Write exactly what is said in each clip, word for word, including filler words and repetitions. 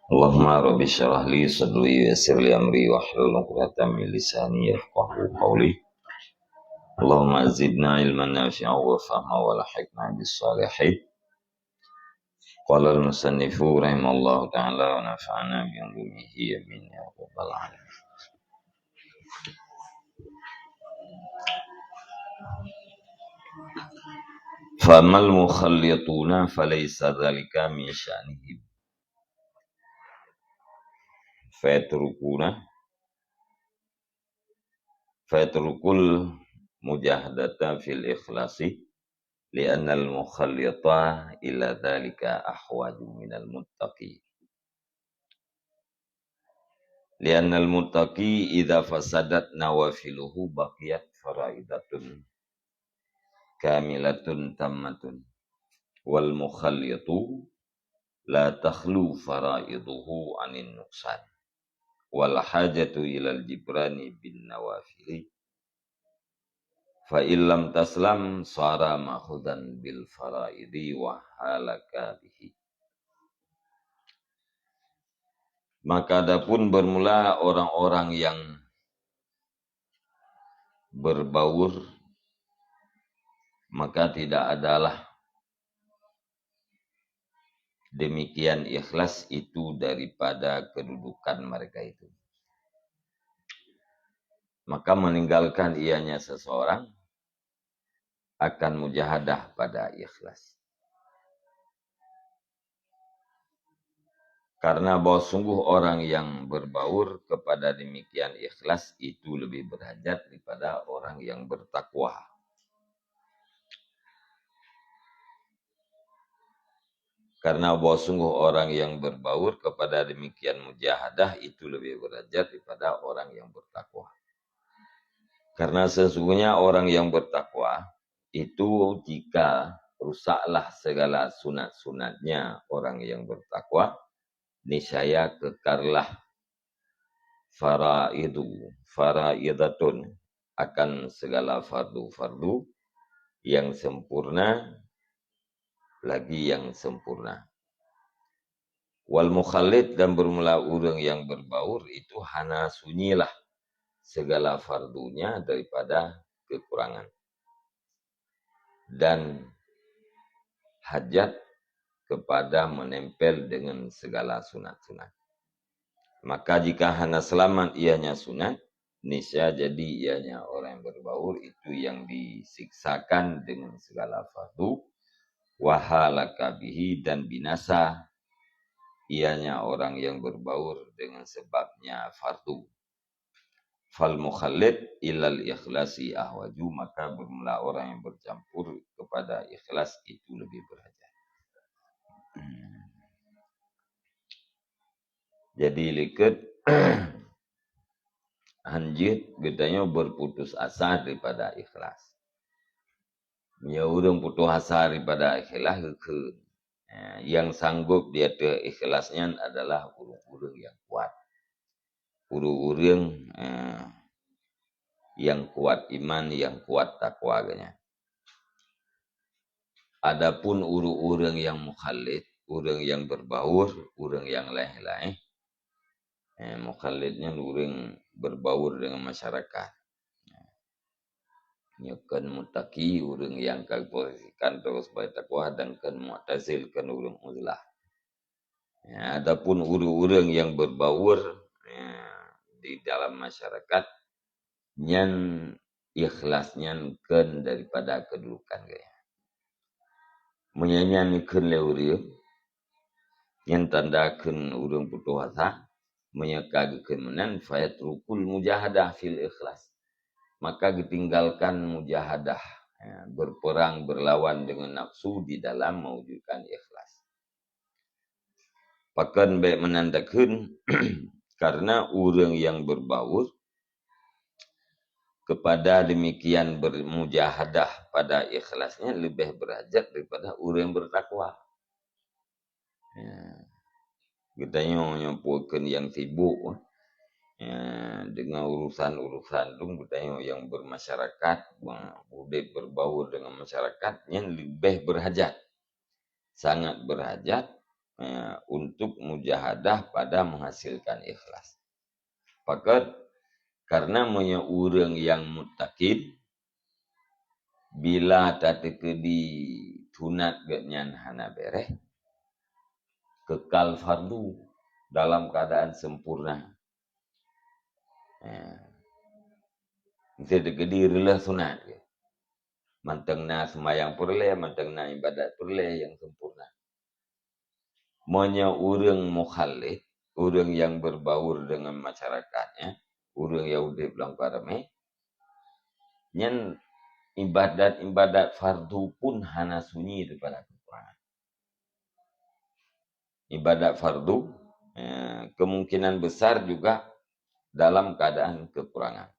Allahumma rabbi syrah li sadri wa yassir li amri wahlul 'uqdatam min lisani yafqahu qawli. Allahumma zidna ilman nafi'a wa fahma walhiqna bis salihin. Qala al-musannifu rahimahullahu ta'ala wa nafa'ana bi ulumihi, amin ya rabbal alamin. Famal mukhallituna falaysa dzalika min sya'nihim. Fayatrukuna, fayatrukul mujahadata fil ikhlasi, li'annal mukhallita ila dzalika ahwaju minal muttaqi. Li'annal muttaqi idza fasadat nawafiluhu baqiyat faraidatun kamilatun tammatun. Wal mukhallitu la takhlu faraiduhu anin nuqsan. Wal hajatu ilal jibrani bin nawafili. Fa illam taslam sara ma'khudzan bil faraidi wa halaka bihi. Maka adapun bermula orang-orang yang berbaur, maka tidak adalah demikian ikhlas itu daripada kedudukan mereka itu. Maka meninggalkan ianya seseorang akan mujahadah pada ikhlas. Karena bahwa sungguh orang yang berbaur kepada demikian ikhlas itu lebih berhajat daripada orang yang bertakwa. Karena bahwa sungguh orang yang berbaur kepada demikian mujahadah itu lebih berhajat daripada orang yang bertakwa. Karena sesungguhnya orang yang bertakwa itu, jika rusaklah segala sunat-sunatnya orang yang bertakwa, niscaya kekarlah faraidu, faraidatun, akan segala fardu-fardu yang sempurna, lagi yang sempurna. Wal mukhallit, dan bermula ureuëng yang berbaur itu hana sunyilah segala fardunya daripada kekurangan dan hajat kepada menempel dengan segala sunat-sunat. Maka jika hana selamat ianya sunat, niscaya jadi ianya orang yang berbaur itu yang disiksakan dengan segala fardu, wa halaka bihi, dan binasa ianya orang yang berbaur dengan sebabnya fardu. Fal mukhallit ilal ikhlasi ahwaju, maka bermula orang yang bercampur kepada ikhlas itu lebih berhajat. Hmm. Jadi likot hanjeuet geutanyoe berputus asa daripada ikhlas. Meunyoe ureuëng putus asa daripada ikhlas, geukheun. Eh, yang sanggup di ateueh ikhlas nyan adalah ureuëng-ureuëng yang kuat. Ureuëng-ureuëng, eh, yang kuat iman, yang kuat takwa geuh nyan. Adapun ureuëng-ureuëng yang mukhallit, ureuëng yang berbaur, ureuëng yang laén-laén, eh, mukhallit nyan ureuëng berbaur dengan masyarakat. Nyoe kon muttaqi, ureuëng nyang ka geuposisikan droe sebagai takwa, dan kon mu'tazil, kon ureuëng uzlah. Ya, adapun ureuëng-ureuëng yang berbaur, ya, di dalam masyarakat, nyan ikhlas nyan kon daripada kedudukan geuh nyan. Meunyoe nyan geukheun lé ureuëng, nyan tanda kheun ureuëng putus asa, meunyoe ka geukheun meunan, fayatrukul mujahadah fil ikhlas. Maka geutinggalkan mujahadah, ya, berperang, berlawan dengan nafsu di dalam mewujudkan ikhlas. Pakon bék meunan takheun? Karena ureuëng yang berbaur kepada demikian bermujahadah pada ikhlasnya lebih berhajat daripada ureuëng yang bertakwa. Ya. Geutanyoe nyoe peue kheun nyang sibuk, ya, dengan urusan-urusan dum, geutanyoe nyang bermasyarakat, udeb berbaur dengan masyarakat, nyan leubeh berhajat, sangat berhajat eh, untuk mujahadah pada menghasilkan ikhlas. Pakon, karena meunyoe ureuëng nyang muttaqin, bila tateukeudi sunat geuhnyan hana béréh, kekal fardu dalam keadaan sempurna. Eh, miseu teukeudi reuloh sunat geuh. Mantong na seumayang peureulée, mantong na ibadat peureulée nyang sempurna. Meunyoe ureuëng mukhalif, ureuëng nyang berbaur dengan masyarakatnya, ureuëng nyang udeb lam ramé, nyan ibadat-ibadat fardu pun hana sunyi daripada kekurangan. Ibadat fardu, eh, kemungkinan besar juga dalam keadaan kekurangan.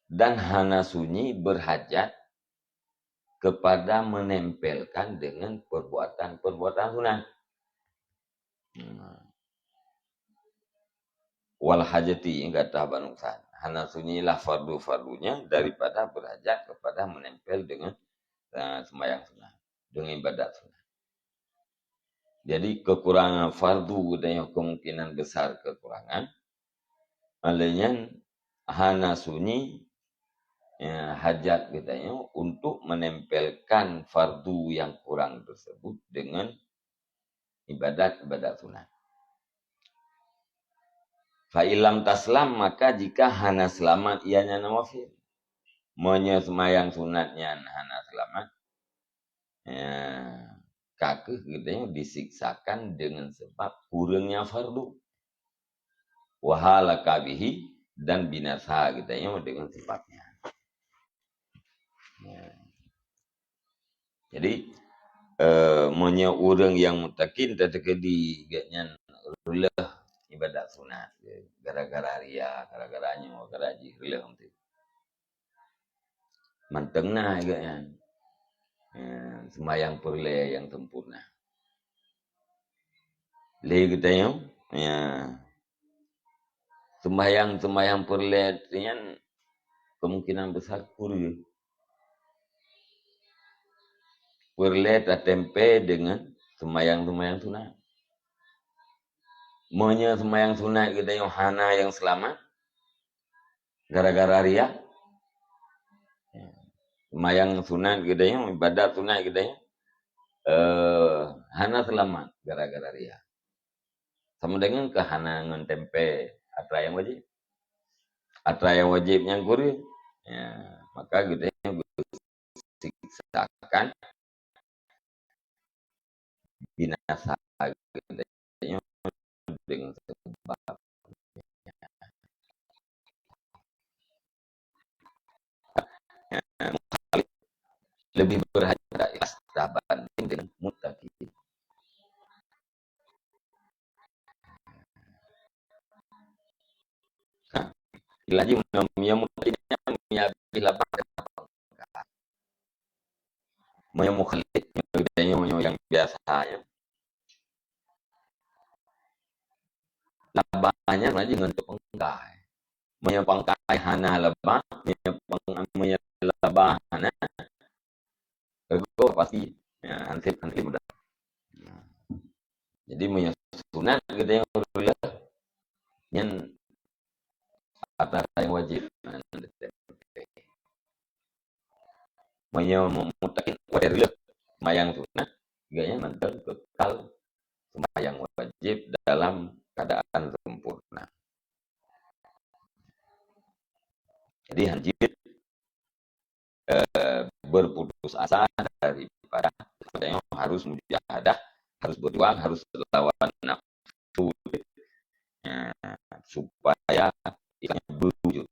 Dan hana sunyi berhajat kepada menempelkan dengan perbuatan-perbuatan sunat. Hmm. Wal hajati, kata Bani Hasan. Hana sunyilah fardu-fardunya daripada berhajat kepada menempel dengan, eh, sembahyang sunat, dengan ibadat sunat. Jadi, kekurangan fardu geutanyoe kemungkinan besar kekurangan. Oleh nyan, hana sunyi, ya, hajat geutanyoe untuk menempelkan fardu yang kurang tersebut dengan ibadat-ibadat sunat. Fa illam taslam, maka jika hana selamat ianya nawafil. Meunyoe seumayang sunat nyan hana selamat, ya, ka kheueh geutanyoe disiksakan dengan sebab kurangnya fardu. Wa halaka bihi, dan binasa geutanyoe dengan sebabnya. Ya. Jadi, eh, meunyoe ureuëng nyang mutakin tateukeudi gobnyan reuloh ibadat sunat, gara-gara ria, gara-gara nyoe, gara jih reuloh tu. Mantong na gobnyan, eh, sembahyang peureulée nyang sempurna. Lé geutanyoe, ya, sembahyang-sembahyang peureulée nyan kemungkinan besar peureulée. Peureulée tatempé deungon sembahyang-sembahyang sunat. Meunyoe sembahyang sunat geutanyoe hana nyang seulamat, gara-gara ria, sembahyang sunat geutanyoe, ibadat sunat geutanyoe, eh, hana seulamat gara-gara ria. Sama deungon keu hana ngon tempé atra nyang wajéb. Atra nyang wajéb nyan kureueng, ya, maka geutanyoe geusiksakan, binasa geutanyoe deungon sabab lebih berhajat pada ikhlas tabanding dengan mutakin. Ha, laju meunyoe mutakin nyan meunyoe habéh laba, meunyoe mukhalif, meunyoe nyang biasa nyan, laba nyan laju ngon teupangkai. Meunyoe pangkai hana laba, meunyoe pang-, meunyoe laba hana, rego pasti, ya, hansip, hansip mudah. Jadi, meunyoe sunat geutanyoe reuloh, nyan atra nyang wajéb. Meunyoe mutakin watée reuloh sembahyang sunat, gobnyan mantong kekal sembahyang wajéb dalam keadaan sempurna. Jadi, hanjeuet, eh, berputus asa daripada geutanyoe harus mujahadah, harus berjuang, harus lawan nafsu, ya, supaya ikhlasnya berwujud.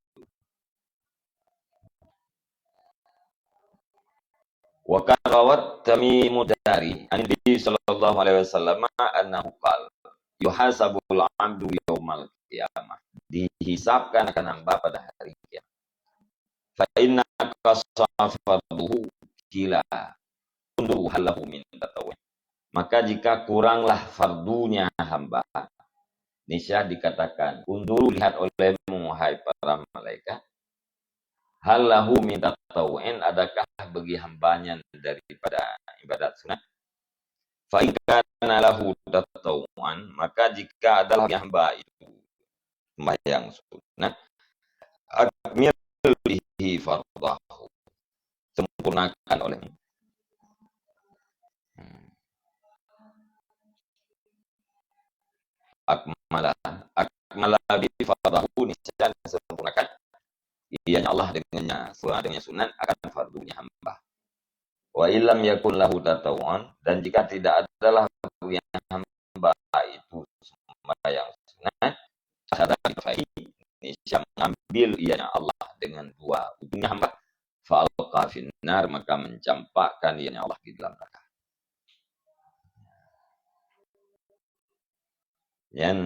Wa qad rawat Tamimud Dari an Nabi sallallahu alaihi wasallam annahu qala, "Yuhasabul 'abdu yaumal qiyamah." Dihisabkan akan hamba pada hari kiamat. "Fa inna qasara farduhu qila, unzuru hal lahu min tatawwu'." Maka jika kuranglah fardunya hamba, niscaya dikatakan, "Unzuru, lihat olehmu, wahai para malaikat, hal lahu min tatawwu'in, adakah bagi hamba nyan daripada ibadat sunat?" Fa in kana lahu tatawuan, maka jika adalah hamba itu sembahyang sunat, akmil bihi fardahu, sempurnakan oleh, hmm, akmala, akmala bihi fardahu, niscaya sempurnakan ianya Allah dengannya, dengannya sunat akan fardunya hamba. Wa illam yakun lahu tatawuan, dan jika tidak adalah bagi hamba itu sembahyang sunat, asyhada bi kafaihi, niscaya mengambil ianya Allah dengan dua ujungnya hamba, fa alqa finnar, maka mencampakkan ianya Allah di dalam neraka. Nyan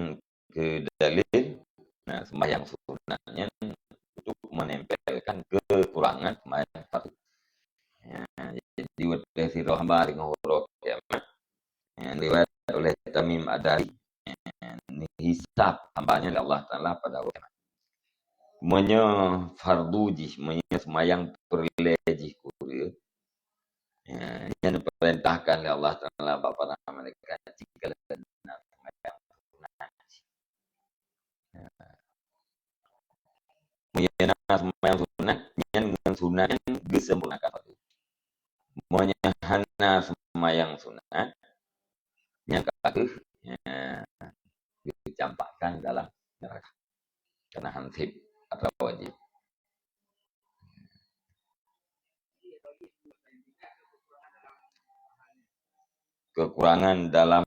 keu dalil, nah, sembahyang sunat nyan untuk menempelkan kekurangan sembahyang fardu. Ya, jadi watèe sidroe hamba teungoh uroe kiamat, ya, riwayat oleh Tamim Ad-Dari, ya, dihisab hamba nyan lé Allah Taala pada uroe kiamat. Meunyoe fardu jih, meunyoe seumayang peureulèe jih kureueng, ya, nyan dipeurintahkan lé Allah Taala bak para malaikat jih keu lheueh na seumayang sunat. Ya. Meunyoe na seumayang sunat, nyan ngon sunat nyan geuseumpurnakan fardu. Meunyoe hana seumayang sunat, nyan ka kheueh, ya, geucampakkan dalam neuraka. Karena han sép atra wajéb. Kekurangan dalam,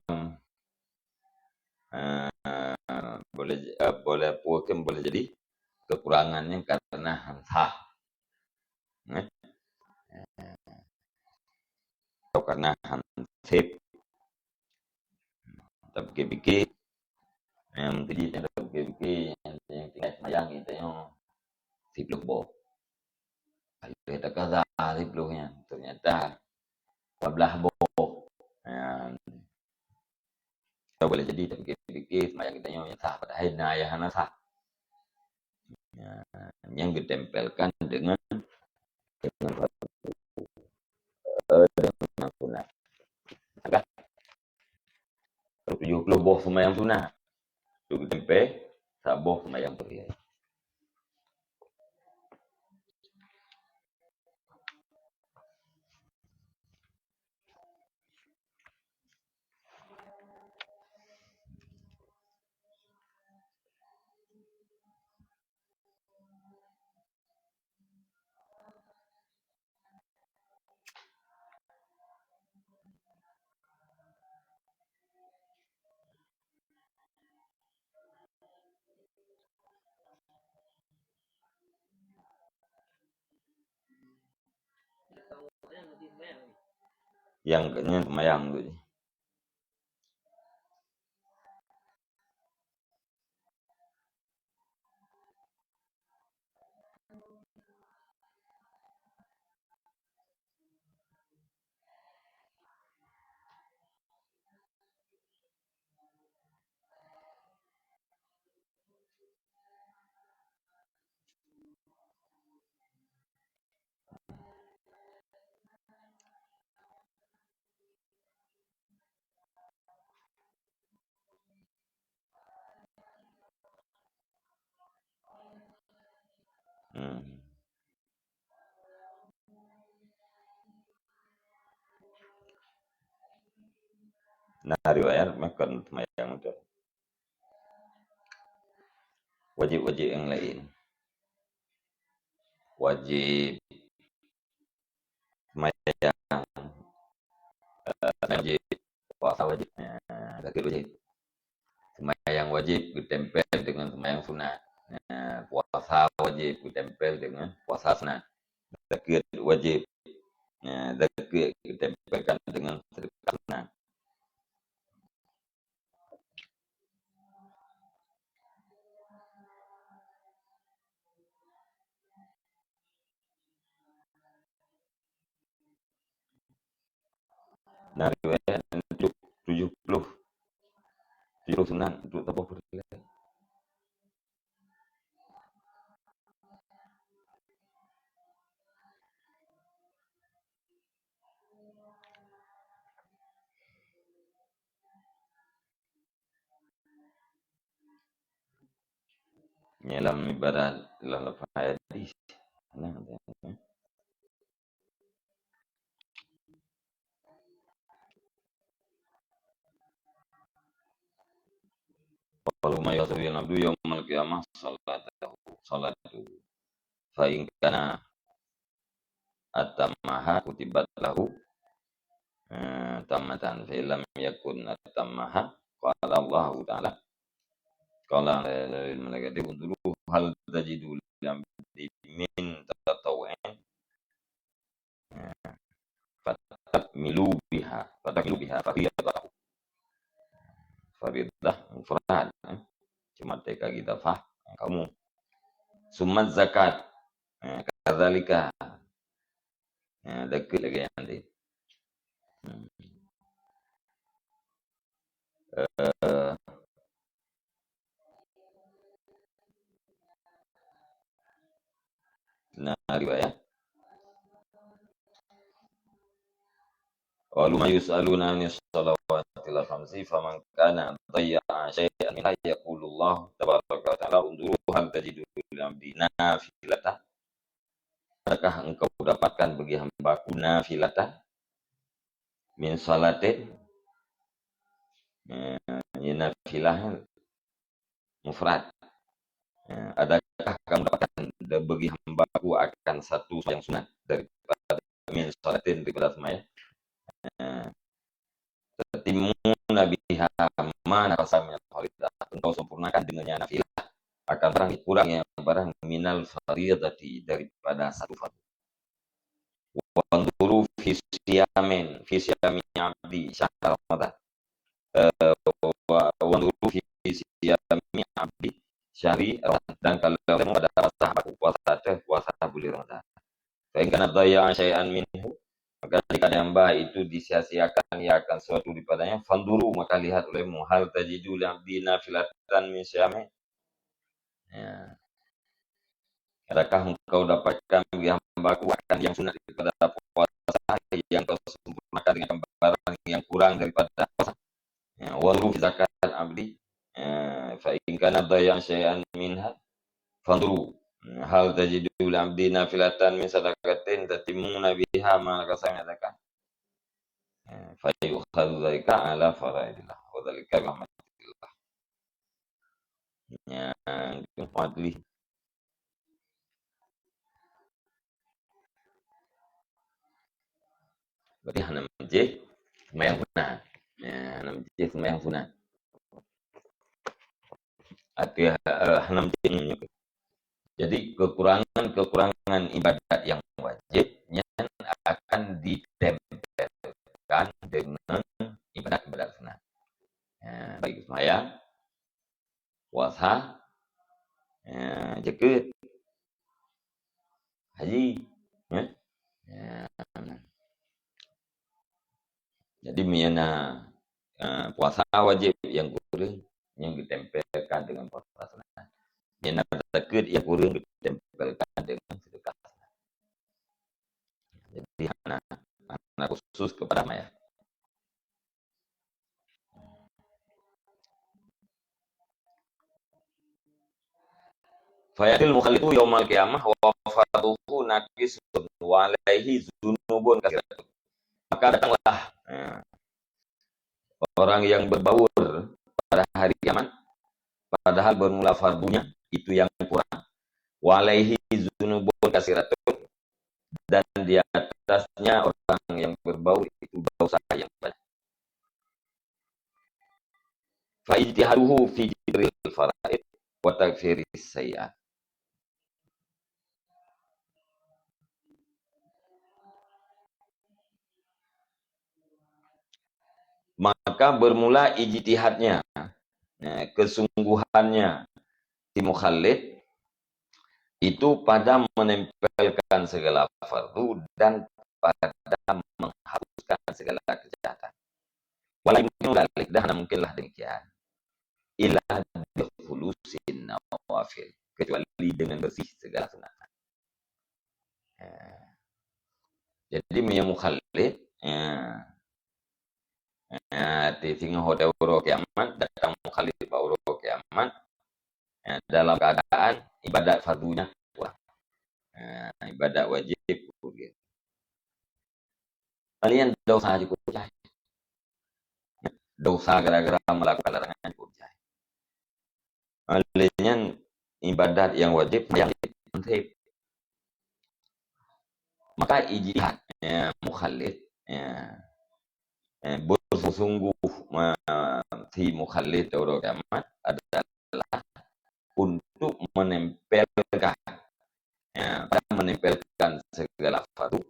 eh, boleh, eh, boleh, bukan boleh jadi kekurangannya karena han sah. Eh? Atau karena han sép. Tapikir-pikir, nyang teuji nyang tapikir-pikir, nyang, nyang tinggai seumayang geutanyoe siplôh boh. Lalu takaza siplôh nyan, ternyata dua belas boh. Nyan. Atau boleh jadi tapikir-pikir, seumayang geutanyoe nyang sah, padahai na nyang hana sah. Ya, nyang geutempelkan dengan, dengan, eh, dengan sunat. Agak tujuh puluh boh seumayang sunat. Tu geutempel saboh seumayang peureulèe. Nyang keunyan seumayang tu. Hmm. Na riwayat meukeun seumayang tu. Wajéb-wajéb nyang laén. Wajéb seumayang, eh, wajéb, puasa wajéb, eh, zakeuet wajéb. Seumayang wajéb geutempel deungon seumayang sunat. Eh, puasa wajéb geutempel deungon puasa sunat. Zakeuet wajéb, eh, zakeuet geutempelkan deungon seudeukah sunat. Na riwayat untuk tujuh puluh, tujuh puluh sunat untuk saboh peureulèe. Nyan lam ibarat, lam lafaz hadis. Nah, "Awwalu ma yuhasabu bihil abdu yaumal qiyamah salatahu, salatuhu. Fa in kana atammaha kutibat lahu, eh, tammatan. Fa in lam yakun atammaha, qala Allahu Ta'ala, qala lil malaikati unzuru hal tajidu li abdi min tatawwu'in." Eh, "Fatakmilu biha, fatakmilu biha, fahiya lahu." Faridah mufrad, eh. Cuma teka kita fah, eh, kamu. "Summa zakat." Eh, "kadzalika." Eh, deket lagi nanti. Hmm. Eh, Nah, riwayat. "Awwalu ma yus'aluna anis salawatil khamsi, faman kana dayya'a syai'an minha yaqulullahu tabaraka wa ta'ala, unzuru hal tajidu li abdi nafilatan." Adakah engkau dapatkan bagi hamba-Ku nafilatan min salatin? Eh, ini nafilah mufrad. Eh, adakah kamu dapatkan da-, bagi hamba-Ku akan satu sembahyang sunat daripada min salatin, daripada sembahyang? Eh, "Tatimmuna biha ma naqasa minal faridah." Engkau sempurnakan dengannya nafilah akan barang kurang yang barang minal faridati, daripada satu fardu. "Wanzuru fi siyamin, fi siyami abdi syahra Ramadan." Eh, wa-, "Wanzuru fi siyami abdi syahri Ramadan." Dan kalau kamu pada puasa, aku puasa teh, puasa bulan Ramadan. "Fa in kana dayya'a syai'an minhu," maka jika hamba itu disia-siakan ia akan sesuatu daripadanya, "Fanzuru," maka lihat olehmu, "hal tajidu li abdi nafilatan min siyami." Ya. "Adakah engkau dapatkan bagi hamba-Ku akan yang sunat daripada puasa yang kau sempurnakan dengan barang yang kurang daripada puasa?" Ya, "Wanzuru fi zakat abdi, eh, fa in kana dayya'a syai'an minha, fanzuru, hal tajidu li abdi nafilatan min sadaqatin tatimmuna biha ma naqasa min zakat?" Eh, "Fa yu'khadzu dzalika ala faraidillah, wa dzalika rahmatillah." Ya, itu fadli. Berarti hana meucéh seumayang sunat. Ya, hana meucéh seumayang sunat. Ateueh, eh, hana meucéh nyoe. Jadi, kekurangan-kekurangan ibadat yang wajib nyan akan ditempelkan dengan ibadat-ibadat sunat. Ya, baik seumayang, puasa, eh, jakeuet, haji, eh. Ya. Jadi, meunyo na, eh, puasa wajib nyang kureueng, nyang geutempelkan dengan puasa sunat. Meunyo na zakeuet nyang kureueng geutempelkan dengan sedekah sunat. Jadi, hana, hana khusus kepada mayat. "Fayatil mukhallitu yaumal qiyamah wa farduhu naqisun wa alaihi dzunubun katsiratun." Maka datanglah, eh, orang yang berbaur pada hari kiamat, padahal bermula fardunya itu yang kurang. "Wa alaihi dzunubun katsiratun," dan di atasnya orang yang berbaur itu dosa yang banyak. "Fa ijtihaduhu fi jibril faraid wa takfiris sayyi'at." Maka bermula ijtihadnya, eh, kesungguhannya si mukhallid itu pada menempelkan segala fardu dan pada menghapuskan segala kejahatan. Wa la yumkinu dzalik, dan hana mungkinlah demikian, illa bi khulusin nawafil, kecuali dengan bersih segala sunat. Eh. Jadi, meunyo mukhallid, eh, eh, di singoh watèe uroe kiamat, datang mukhallid bak uroe kiamat, dalam keadaan ibadat fardunya kurang. Ha, ibadat wajib kurang. Paling dosa cukôp jai. Dosa gara-gara melakukan larangan cukôp jai. Oleh nyan ibadat nyang wajéb, nyang wajéb. Maka ijtihad, ya, mukhalif, ya, eh, bersungguh-sungguh, ma-, si mukhalif di uroe kiamat adalah untuk menempelkan, ya, pada menempelkan segala fardu,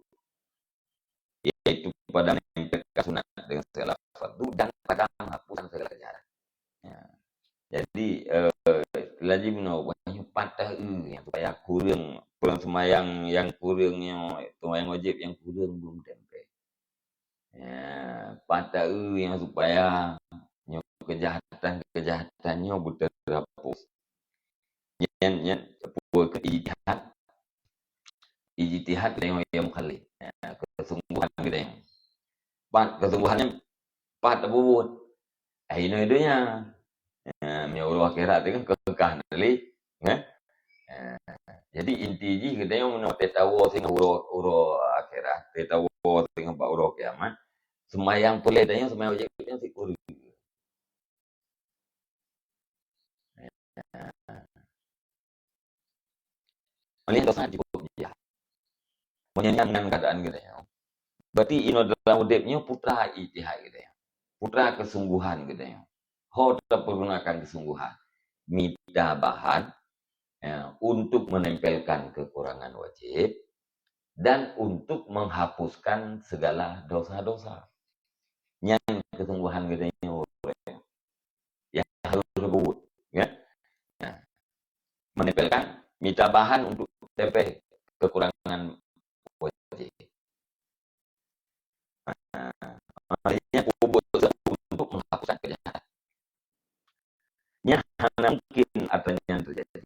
yaitu pada menempelkan sunat dengan segala fardu dan pada menghapuskan segala kejahatan. Ya. Jadi, eh, lazim nyoe, wahyu patah eu nyang supaya kureueng, peue seumayang nyang kureueng nyoe, seumayang wajéb nyang kureueng belum teuntèe. Ya, patah eu nyang supaya nyoe kejahatan-kejahatan nyoe beuteurhapus. Nyan, nyan, peue keu ijtihad? Ijtihad geutanyoe ya mukhalif. Ya, kesungguhan geutanyoe. Pat kesungguhan nyan, pat tapeubuet. Ai inoe donya. Ya, meunyoe uroe akhirat teuh kan keukeukah na lé, ya. Ya, jadi inti jih geutanyoe meunyoe teuh tawoe singoh uroe, uroe akhirat, teuh tawoe singoh bak uroe kiamat, seumayang peureulèe tanyoe, seumayang wajéb nyan sikureueng. Meunyoe dosa cukôp jai. Meunyoe nyan, nyan keuadaan geutanyoe, berarti inoe dalam udép nyoe putra ijtihad geutanyoe. Putra kesungguhan geutanyoe. Ho tapeugunakan kesungguhan. Mita bahan, ya, untuk menempelkan kekurangan wajib dan untuk menghapuskan segala dosa-dosa. Nyan kesungguhan geutanyoe. Nyang harôh geubuet, ya. Nah, menempelkan, mita bahan untuk tempel kekurangan wajib. Nah, makanya peubuet untuk menghapuskan kejahatan. Nyan hana mungkin atra nyan terjadi,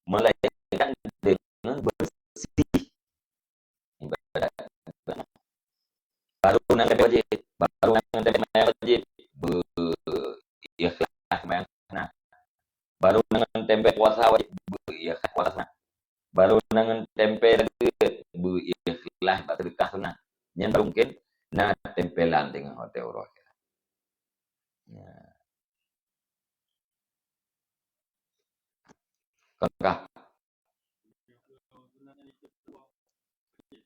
melainkan dengan bersih ibadat. Baru nyan tempel wajib, baru nyan tempel seumayang wajib, beu-ikhlas seumayang sunat. Baru nyan tempel puasa wajib, beu-ikhlas puasa sunat. Baru nyan tempel zakat, beu-ikhlas bak seudeukah sunat. Nyan baru mungkin na tempelan teungoh watèe uroe akhirat. Ya. Kon kah?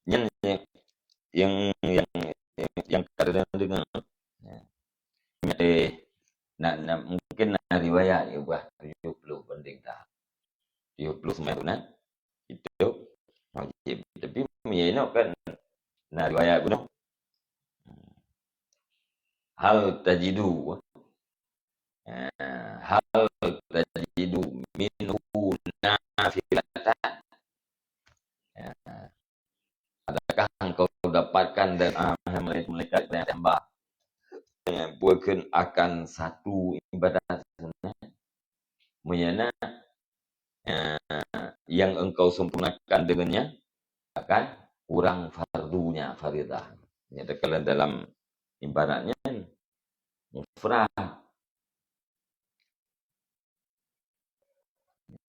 Nyan nyang, nyang, nyang, nyang ka deungoe. Ya. Eh, na, na, mungkin na riwayat ya, bah tujoh ploh banding tahap. Tujoh ploh seumayang sunat, itu wajib. Tapi meunyoe inoe kan na riwayat bunoe. Hal tajidu, eh, hal tajidu minhu nafilatan. Ya. Adakah engkau dapatkan dan, ah, malaikat-malaikat yang hamba, eh, buatkan akan satu ibadat sunat? Meunyoe na, eh, yang engkau sempurnakan dengannya, akan kurang fardunya, faridah. Nyatakan dalam ibaratnya mufrad.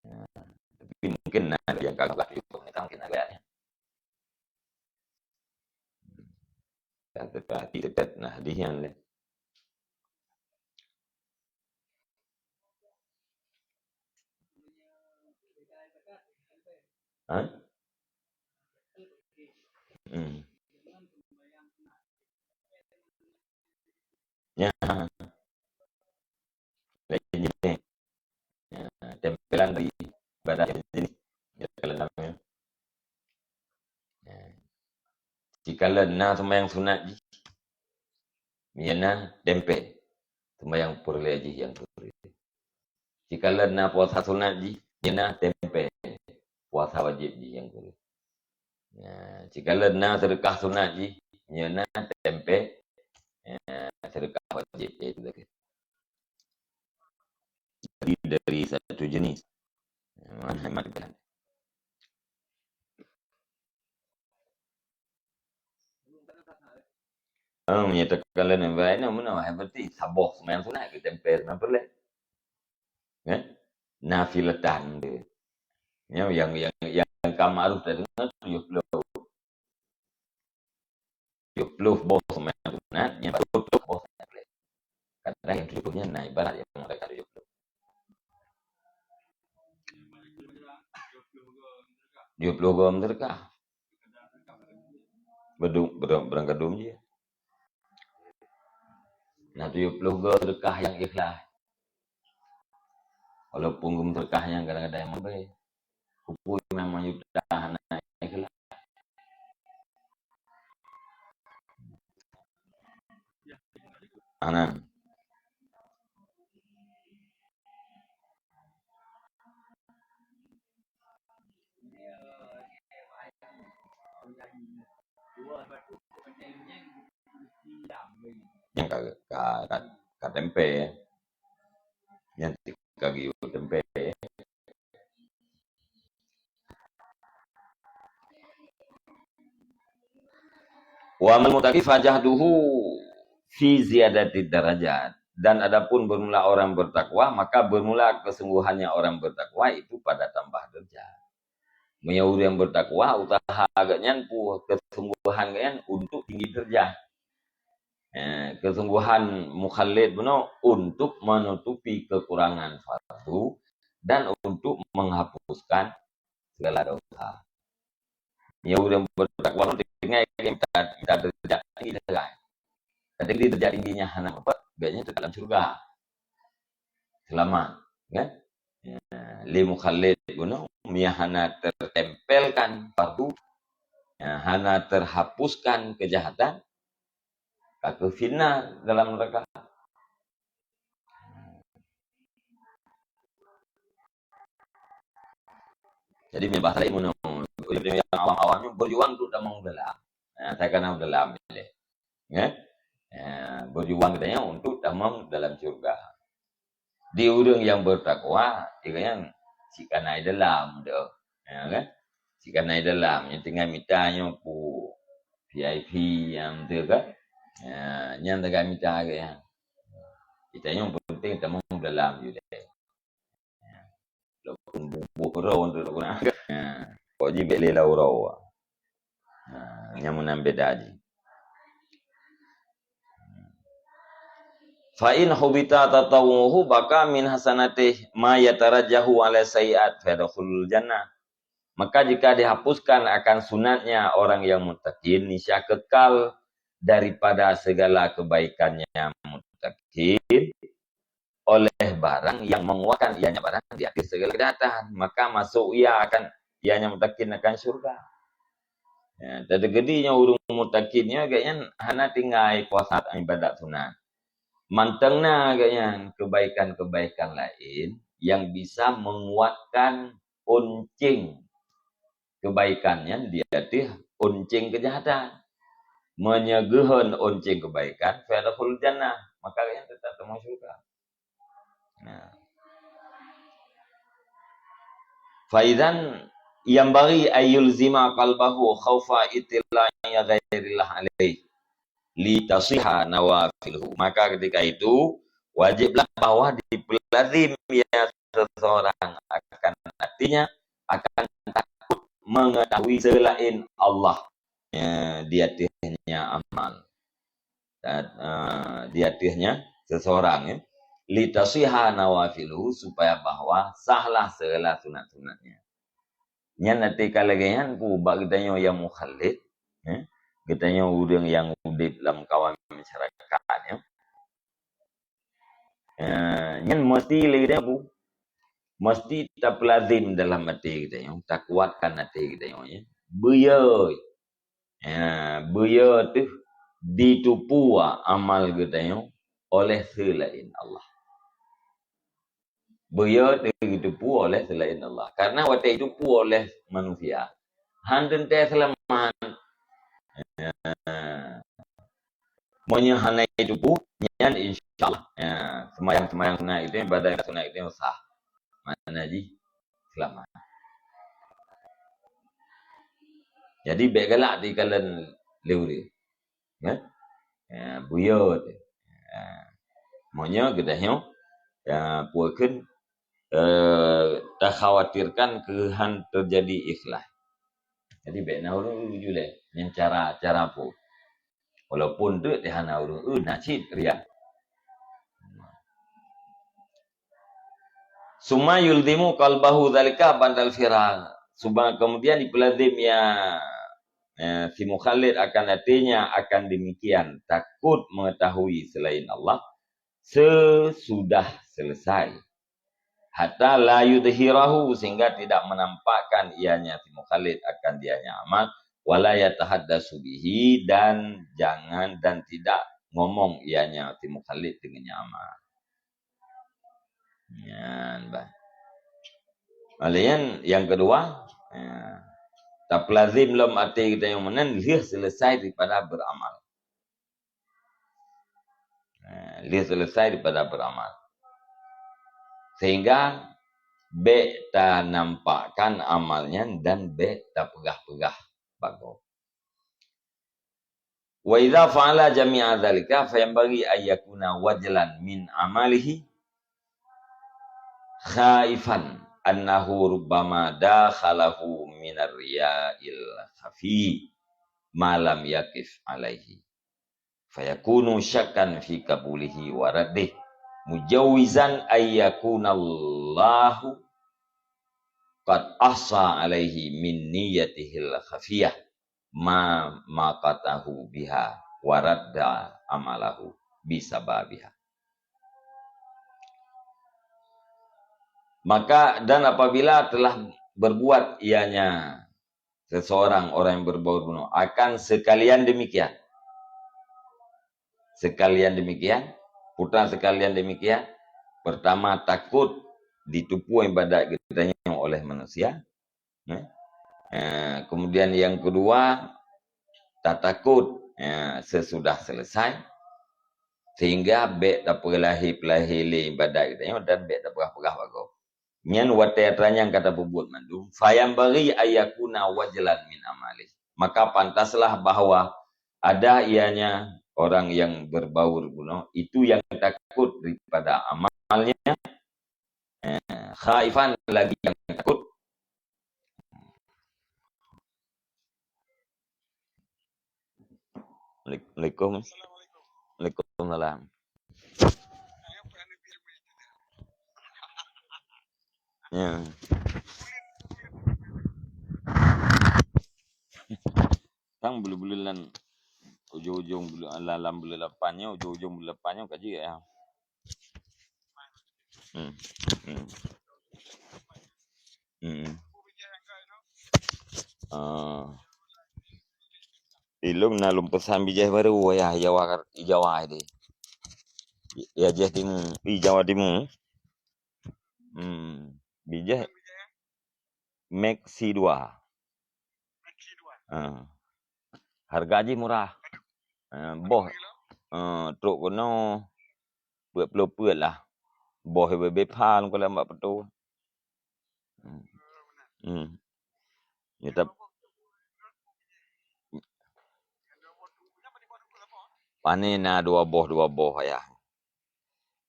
Ya, tapi mungkin na yang kalau lah, mungkin ada ya. Dan tetapi dekat nah, hadis yang lain. Ha? Hmm. Ya. Lain jenis. Ya, tempelan dari ibadat yang jenis. Ya, kalau namanya. Ya. Jikalau na sembahyang sunat jih, ya na tempel sembahyang peureulèe jih yang peureulèe. Jikalau na puasa sunat jih, ya na tempel puasa wajib jih yang peureulèe. Ya, jikalau na seudeukah sunat jih, ya na tempel, ya, seudeukah wajib, iaitu zakat. Jadi dari satu jenis. Ya, mana hemat kan? Ah, meunyoe takalon yang lain, mana hebat ni? Saboh sembahyang sunat ke tempel sembahyang peureulèe. Kan? nafilatan tu. Nyan nyang, nyang, nyang ka ma'ruf tadeungoe tujoh ploh. Tujoh ploh boh seumayang sunat, nyan baru tujoh ploh boh seumayang sunat. Kadang nyang tujoh ploh nyan na ibarat nyang mereka tujoh ploh. Tujoh ploh goe meuseudeukah. Beudong, beudong, beudong gadum jih. Na tujoh ploh goe seudeukah nyang ikhlas. Walaupun geumeuseudekah nyan kadang-kadang nyang meubèe. Keupeue memang yuta hana ikhlas. Hana. Nyang ka, ka, ka, ka tempe, ya. Nyang ka geuyue tempe. Wa amal muttaqi fajahduhu fi ziyadati darajat. Dan adapun bermula orang bertakwa, maka bermula kesungguhannya orang bertakwa itu pada tambah derajat. Meunyoe ureuëng bertakwa, usaha geuhnyan pu-, kesungguhan geuhnyan untuk tinggi derajat. Eh, kesungguhan mukhallid bunoe untuk menutupi kekurangan fardu dan untuk menghapuskan segala dosa. Meunyoe ureuëng bertakwa, tinggai minta, minta derajat tinggi sagai. Tapi derajat tinggi nyan hana meupat, geuhnyan teuka lam syurga. Selamat, kan? Ya, lé mukhallid bunoe, meunyoe hana tertempelkan fardu, ya, hana terhapuskan kejahatan, ka keuh finnar dalam neraka. Jadi, meunyoe bahasa laén, meunyoe, meunyoe nyang awam-awam nyoe, berjuang untuk tamong dalam. Nah, saya kan dalam ni. Ya? Ya, berjuang katanya untuk tamong dalam syurga. Di ureuëng nyang bertakwa, dia kan cit kana dalam tu. Ya kan? Cit kana dalam, nyang tinggai mita nyoe pu V I P nyang tu kan. Ya, nyang tinggai mita ke ya. Kita nyang penting tamong dalam je deh. Walaupun bubuh roh untuk guna. Ha, kok jibek lé lau roh. Ha, nyang meunan beda jih. Fa in hubita tatawwuhu baka min hasanatih ma yatarajjahu ala sayyi'at fayadkhulul jannah. Maka jika dihapuskan akan sunatnya orang yang muttaqin, niscaya kekal daripada segala kebaikannya muttaqin, oleh barang yang menguatkan ianya barang di atas segala kejahatan, maka masuk ia akan, ianya muttaqin akan syurga. Ya, teudeugedi nyoe ureuëng muttaqin nyoe geuhnyan hana tinggai puasa ibadat sunat. Mantong na geuhnyan kebaikan-kebaikan laén yang bisa menguatkan oncéng kebaikan nyan di ateueh oncéng keujahatan. Meunyoe geuhon oncéng keubaikan, fayadkhulul jannah, maka gobnyan teutap tamong syeuruga. Nah. Fa idzan yanbaghi an yulzima qalbahu khaufa ittila'i ghairillah alaihi. Litasihha nawafiluhu. Maka ketika itu, wajiblah bahwa dipeulazim ia seseorang akan hatinya, akan takut mengetahui selain Allah, ya, di ateuehnya amal. Dan, eh, di ateuehnya seseorang, ya. Litasihha nawafiluhu, supaya bahwa sahlah segala sunat-sunatnya. Nyan na teuka lagée nyan pu bak geutanyoe nyang mukhalif, eh, geutanyoe ureuëng nyang udeb lam kawan masyarakat, ya. Eh, nyan meusti lé geutanyoe pu, meusti tapeulazim dalam até geutanyoe, takuatkan até geutanyoe, ya. Beuyoe, ya, beuyoe teuh jiteupeue amal geutanyoe oleh seulaén Allah. Beuyoe teuh jiteupeue oleh seulaén Allah. Karena watée jiteupeue oleh manusia, han teuntée seulamat. Meunyoe hana jiteupeue, nyan insya Allah, ya, seumayang-seumayang sunat itu, ibadat sunat itu sah. Makna jih seulamat. Jadi, bék galak dikalon lé ureuëng. Ya? Ya, beuyoe teuh. Ya. Meunyoe geutanyoe, ya, peue kheun, eh, takhawatirkan keu han teujadi ikhlas. Jadi, bèk na ureueng eu julai ngon cara, cara peue. Walaupun teuk di hana ureueng eu na cit riya. Summa yulzimu qalbahu dzalika ba'dal firagh. Summa, kemudian dipeulazim ya, eh, si mukhalid akan aténya akan demikian, takut mengetahui selain Allah sesudah selesai. Hatta la yudhhirahu, sehingga tidak menampakkan ianya si mukhalid akan dianya amal, wala yatahaddatsu bihi, dan jangan, dan tidak ngomong ianya si mukhalid dengannya amal. Nyan bah. Lalu yang, yang kedua, ya, tapeulazim lom até geutanyoe meunan lheueh selesai daripada beramal. Eh, lheueh selesai daripada beramal. Sehingga bèk tanampakkan amal nyan dan bèk tapeugah-peugah bak gob. Wa idza fa'ala jami'a dzalika fayanbaghi an yakuna wajlan min amalihi khaifan annahu rubbama dakhalahu minar riya'il khafi ma lam yaqif alaihi. Fayakunu syakkan fi qabulihi wa raddih, mujawizan ayyakunallahu qad ahsa alaihi min niyyatihil khafiyah ma maqatahu biha wa radda amalahu bisababiha. Maka, dan apabila telah berbuat ianya seseorang, orang yang berbaur bunoe, akan sekalian demikian. Sekalian demikian, putra sekalian demikian. Pertama, takut ditupu ibadat geutanyoe oleh manusia. Ya. Eh, kemudian yang kedua, tatakut, ya, sesudah selesai. Sehingga bèk tapeulahé-peulahé lé ibadat geutanyoe dan bèk tapeugah-peugah bak gob. Nyan watèe atra nyang ka tapeubuet mandum, fayanbaghi an yakuna wajlan min amalih. Maka pantaslah bahwa ada ianya orang yang berbaur bunoe, itu yang takut daripada amalnya, eh, khaifan, lagi yang takut. Assalamualaikum. Waalaikumsalam. Ya. Tang buleuen-buleuen lan ujong-ujong buleuen, lam, lam buleuen lapan nyoe, ujong-ujong buleuen lapan nyoe kaji ya. Hmm. Hmm. Hmm. Ah. Ilôn na lôn peusan bijèh barô ya, Jawa, Jawa deh. Ya, jih timu, i Jawa Timu. Hmm. Bijèh Maxi dua. Ha. Harga jih murah. Ha, boh, ha, trok keunoe peuet ploh peuet lah. Boh bebe phan keu lambak peutu. Hmm. Hmm. Ya, tap-, pane na dua boh, dua boh, ayah.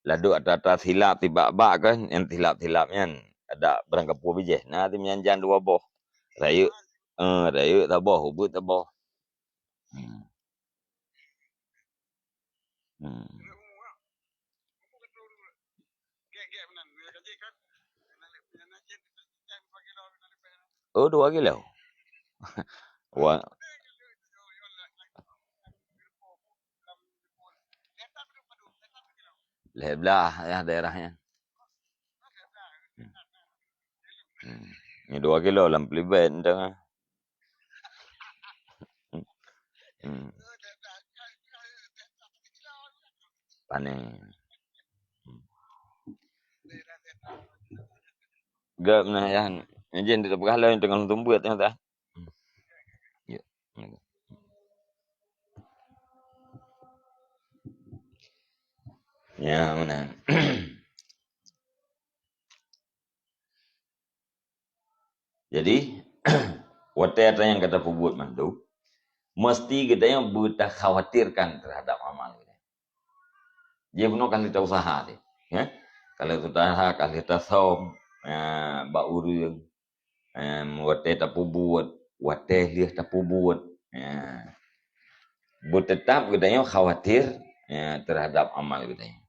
Ladok ata-ata silap tibak-bak kan, nyang silap-silap nyan. Ada barang kapeue bijèh. Na ti meujanjan dua boh. Rayeuk, eh, rayeuk saboh, ubeut saboh. Hmm. Hmm. Oh, dua kilo. Wah. Lhèe blah ya daerahnya. Hmm. Ni dua kilo lam pelibet entah. Hmm. Pane. Hmm. Gap na ya. Nyan jih dia peugah lain dengan tumbuk tengah dah. Ya. Ya, mana? Jadi, watèe atra nyang ka tapeubuet mandum, meusti geutanyoe beutakhawatirkan teuhadap amal geutanyoe. Jih bunoe kan tausaha teuh, ya. Ka lheueh taha, ka lheueh tasöm, ya, bak ureuëng, em, watée tapeubuet, watée lheueh tapeubuet, ya. Beuteutap geutanyoe khawatir, ya, terhadap amal geutanyoe.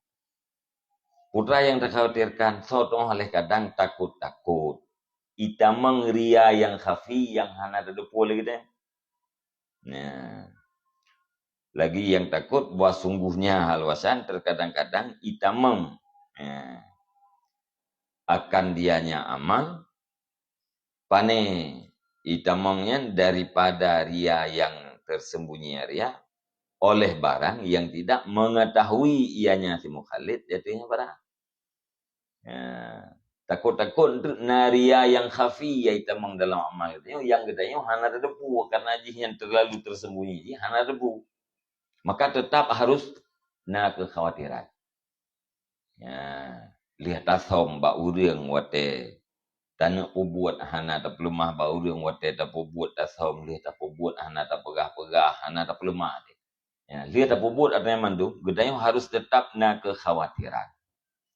Peue nyang takhawatirkan, soe teungoh lé kadang takot-takot. Itamong ria nyang khafi nyang hana teudeungoe lé geutanyoe. Nah, lagi nyang takot bahwa sungguhnya hal wasan terkadang-kadang itamong, eh, akan dianya amal, pane itamong nyan daripada ria nyang tersembunyi ria, oleh barang yang tidak mengetahui ianya si mukhalid, jatuhnya barang. Ya, takot-takot untuk na ria nyang khafi nyang itamong dalam amal geutanyoe, nyang geutanyoe hana teudeungoe karena jih nyan terlalu tersembunyi, jih hana teudeungoe. Maka tetap harus na kekhawatiran. Ya, lheueh tasöm bak ureuëng watée taneuk peubuet hana tapeuleumah, bak ureuëng watée tapeubuet tasöm lheueh tapeubuet hana tapeugah-peugah, hana tapeuleumah. Ya, lheueh tapeubuet ateueh mandum, geutanyoe harus tetap na kekhawatiran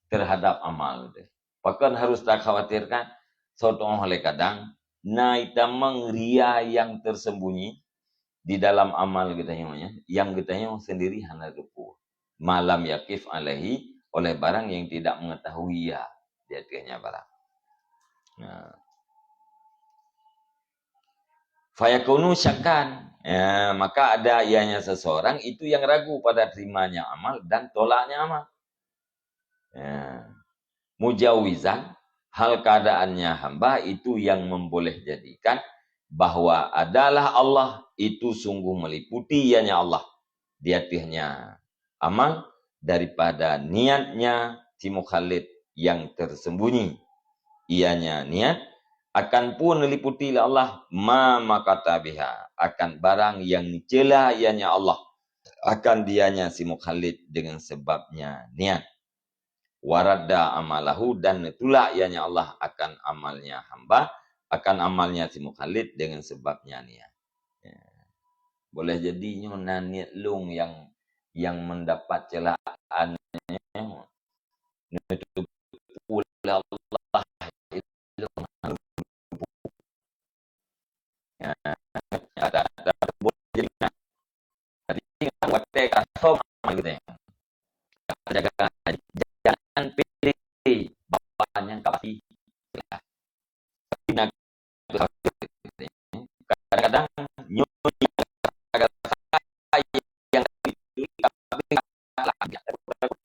terhadap amal teuh. Pakon harus takhawatirkan? Soe teungoh lé kadang na itamong ria nyang tersembunyi di dalam amal geutanyoe nyan, nyang geutanyoe sendiri hana teudeungoe. Ma lam yaqif alaihi, oleh barang yang tidak mengetahui ia di ateuehnya barang. Nah. Fayakunu syakkan, ya, maka ada ianya seseorang itu yang ragu pada terimanya amal dan tolaknya amal. Ya. Mujawizan, hal keadaannya hamba itu yang memboleh jadikan bahwa adalah Allah itu sungguh meliputi ianya Allah di ateuehnya amal daripada niatnya si mukhalid yang tersembunyi. Ianya niat akan pun meliputi lé Allah ma makata biha, akan barang yang dicela ianya Allah, akan dianya si mukhalid dengan sebabnya niat. Waradda amalahu, dan neutulak ianya Allah akan amalnya hamba, akan amalnya si mukhalid dengan sebabnya niat. Ya. Boleh jadi nyoe na niet lôn nyang, nyang mendapat celaan nyoe. Neuteupeue lé Allah ilôn. Ya, ada, ada boleh jadi. Jadi, ingat watée ka soe meunan geutanyoe. Jaga, jangan pilih bapak nyang ka pasti. Tapi na kadang-kadang nyoe nyang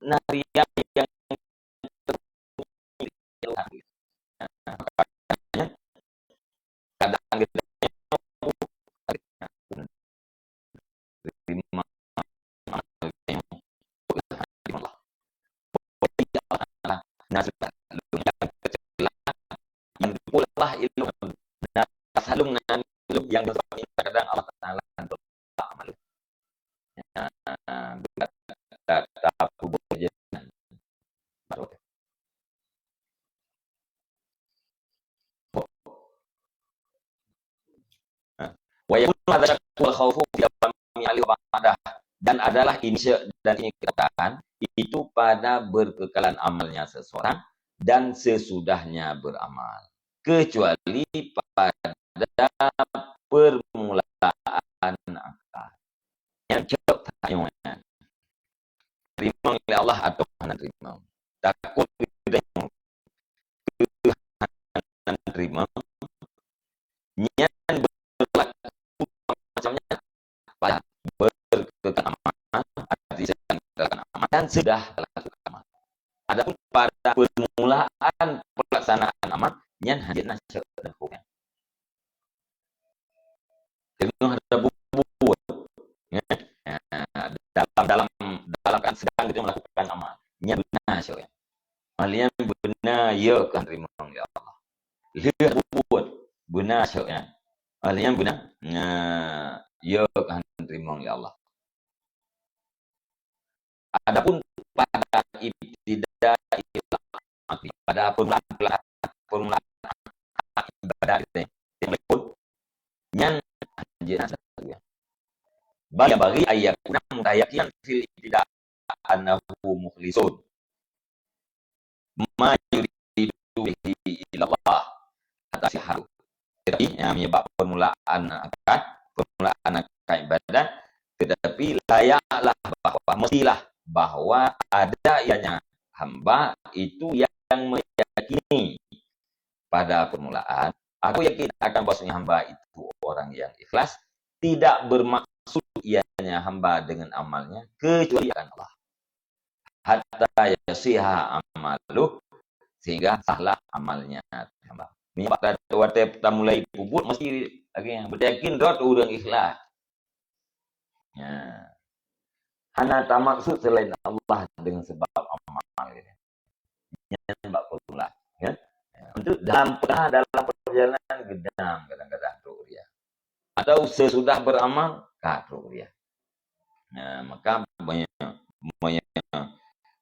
na ria nyang Kadang kita terima. Nah, sudah. Yang pula ilmu. Nah, salung nan ilmu yang bersama ini kadang Allah Taala tolak amal. Nah, tak, tak, tak, Wa yakunu hadza syakku wal khaufu fi dawami alihi wa ba'dah, dan adalah ini sye-, dan ini ketaatan itu pada berkekalan amalnya seseorang dan sesudahnya beramal, kecuali pada permulaan akad. Nyang cok tanyoe nyan, teurimong lé Allah atawa hana teurimong. Takot geutanyoe keu hana teurimong, nyan beurlaku macam nyan, pada berkekalan amal, arti sedang berkekalan amal, dan sudah berkekalan amal. Adapun pada permulaan pelaksanaan amal, nyan hana jeuet na syok dan hukum. Teungoh ada bubuet, ya. Dalam, dalam, dalam keadaan sedang kita melakukan amal. Nyan beuna syok, ya. Ahli nyan beuna, ya, keuhan teurimong, ya Allah. Lheueh bubuet, beuna syok, ya. Ahli nyan beuna, ya, keuhan teurimong, ya Allah. Adapun pada ibtida, pada permulaan, permulaan ibadah kita yang pun, nyan hana jeuet na satu, ya. Bal yanbaghi an yakuna mutayaqinan fil ibtida annahu mukhlisun. ilaihi illallah, hatta yasihha. Tetapi, ya, meunyoe bak permulaan akad, permulaan akad ibadat, tetapi layaklah bahwa, mestilah bahwa ada ianya hamba itu yang meyakini pada permulaan, aku yakin akan bahwasanya hamba itu orang yang ikhlas, tidak bermaksud ianya hamba dengan amalnya kecuali akan Allah. Hatta yasihha amaluh, sehingga sahlah amalnya hamba. Meunyoe bak watée tamulai peubuet, mesti lagée nyan, beuyakin droe ureuëng ikhlas. Ya. Hana tamaksud selain Allah dengan sebab amal. Nyan bak pula, ya. Untuk dalam, dalam perjalanan geudam kadang-kadang trok ria. Atau sesudah beramal, ka trok ria. Nah, maka menye-, menye-,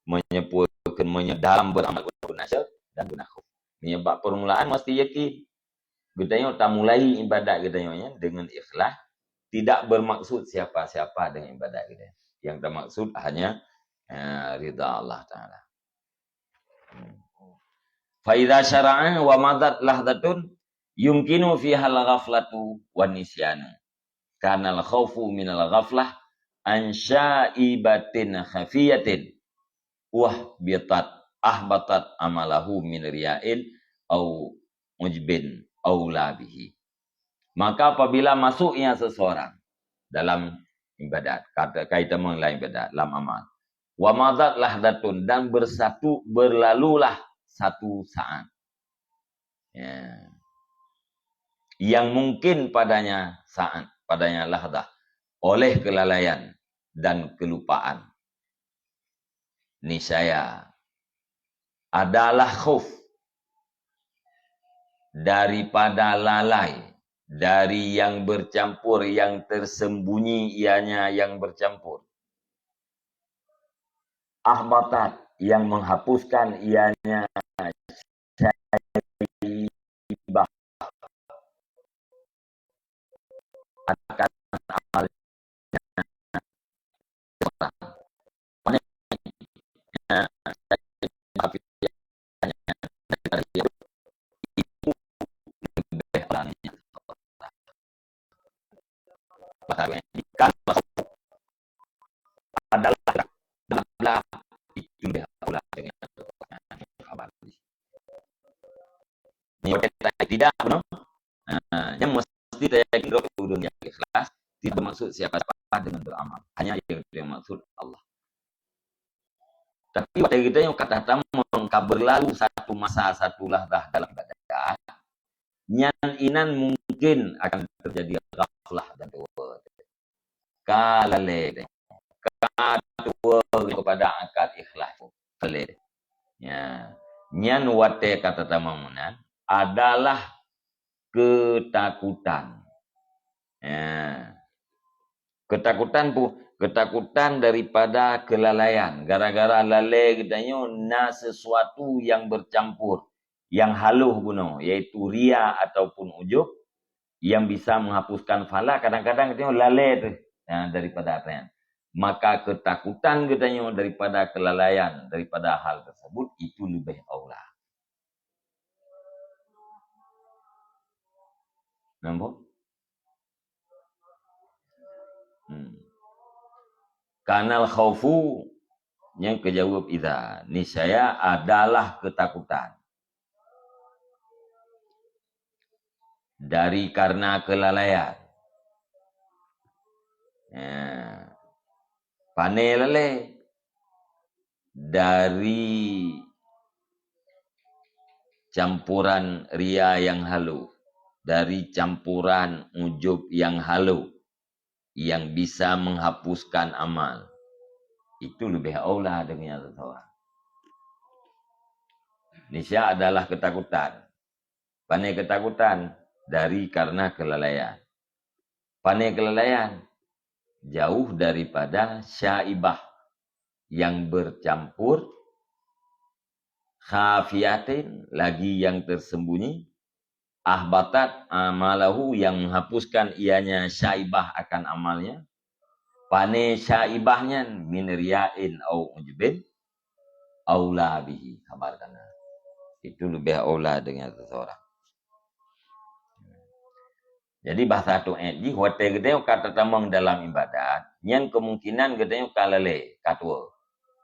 menyepuekan, menye-, dalam beramal guna syek dan guna khauf. Meunyoe bak permulaan mesti yakin. Geutanyoe tamulai ibadat geutanyoe nyan dengan ikhlas, tidak bermaksud siapa-siapa dengan ibadat geutanyoe. Yang tamaksud hanya, eh, ridha Allah Taala. Hmm. Fa idza syara'a wa madat lahdatun yumkinu fihal ghaflatu wan nisyanu. Kanal khaufu minal ghaflah an syaibatin khafiyatin wahbitat, ahbatat amalahu min riya'in au ujbin au la bihi. Maka apabila masuknya seseorang dalam ibadat, kata kaitan mengenai ibadat, dalam amal, wa madat lahdatun, dan bersatu, berlalulah satu saat. Ya. Yang mungkin padanya saat, padanya lahdah, oleh kelalaian dan kelupaan. Niscaya adalah khauf daripada lalai, dari yang bercampur, yang tersembunyi ianya yang bercampur. Ahbatat, yang menghapuskan ianya syaibah akan amalnya seorang. Maka kan adalah adalah itu dia ulah dengan khabar. Ni tidak benar. Ha, yang mesti tayakin droe ureuëng nyang ikhlas, tidak bermaksud siapa-siapa dengan beramal. Hanya yang dimaksud Allah. Tapi watée geutanyoe ka tatamong ka berlalu satu masa, satu lahzah dalam ibadat, nyan inan mungkin akan terjadi ghaflah dan tuwoe. Ka lalée, ka tuwoe kepada akad ikhlas. Ka lalée. Ya. Nyan watée ka tatamong meunan adalah ketakutan. Ya. Ketakutan pu-, ketakutan daripada kelalaian. Gara-gara lalée geutanyoe na sesuatu yang bercampur, yang haloh bunoe, yaitu ria ataupun ujub, yang bisa menghapuskan pahala, kadang-kadang geutanyoe lalée teuh, ya, daripada apa nyan. Maka ketakutan geutanyoe daripada kelalaian, daripada hal tersebut, itu lebih aula. Nampak? Hmm. Kanal khaufu, nyang keujaweueb idza, niscaya adalah ketakutan. Dari karena kelalaian. Ya. Pane lalée? Dari campuran ria yang haloh, dari campuran ujub yang haloh, yang bisa menghapuskan amal. Itu lebih aula dengan seseorang. Nisya adalah ketakutan. Pane ketakutan? Dari karena kelalaian. Pane kelalaian? Jauh daripada syaibah yang bercampur, khafiyatin, lagi yang tersembunyi, ahbatat amalahu, yang menghapuskan ianya syaibah akan amalnya. Pane syaibah nyan? Min riyain au ujbin, aula bihi, khabar kana. Itu leubeh aula deungon seseorang. Jadi, bahasa tu'et jih, watée geutanyoe ka tatamong dalam ibadat, nyan kemungkinan geutanyoe ka lalée, ka tuwoe.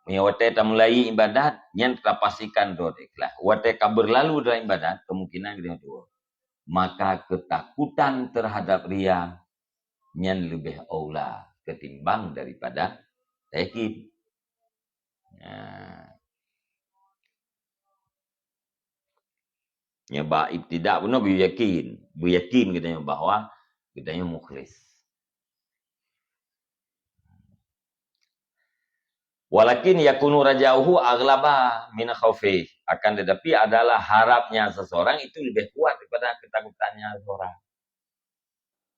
Meunyoe watée tamulai ibadat, nyan tapastikan droe ikhlas. Watée ka beurlalu dalam ibadat, kemungkinan geutanyoe tuwoe. Maka ketakutan terhadap ria nyan leubeh aula ketimbang daripada yakin. Nah. Nyoe bak ibtidak bunoe beuyakin, beuyakin geutanyoe bahwa geutanyoe mukhlis. Walakin yakunu raja'uhu aghlaba min khaufih. Akan tetapi adalah harapnya seseorang itu lebih kuat daripada ketakutannya seseorang.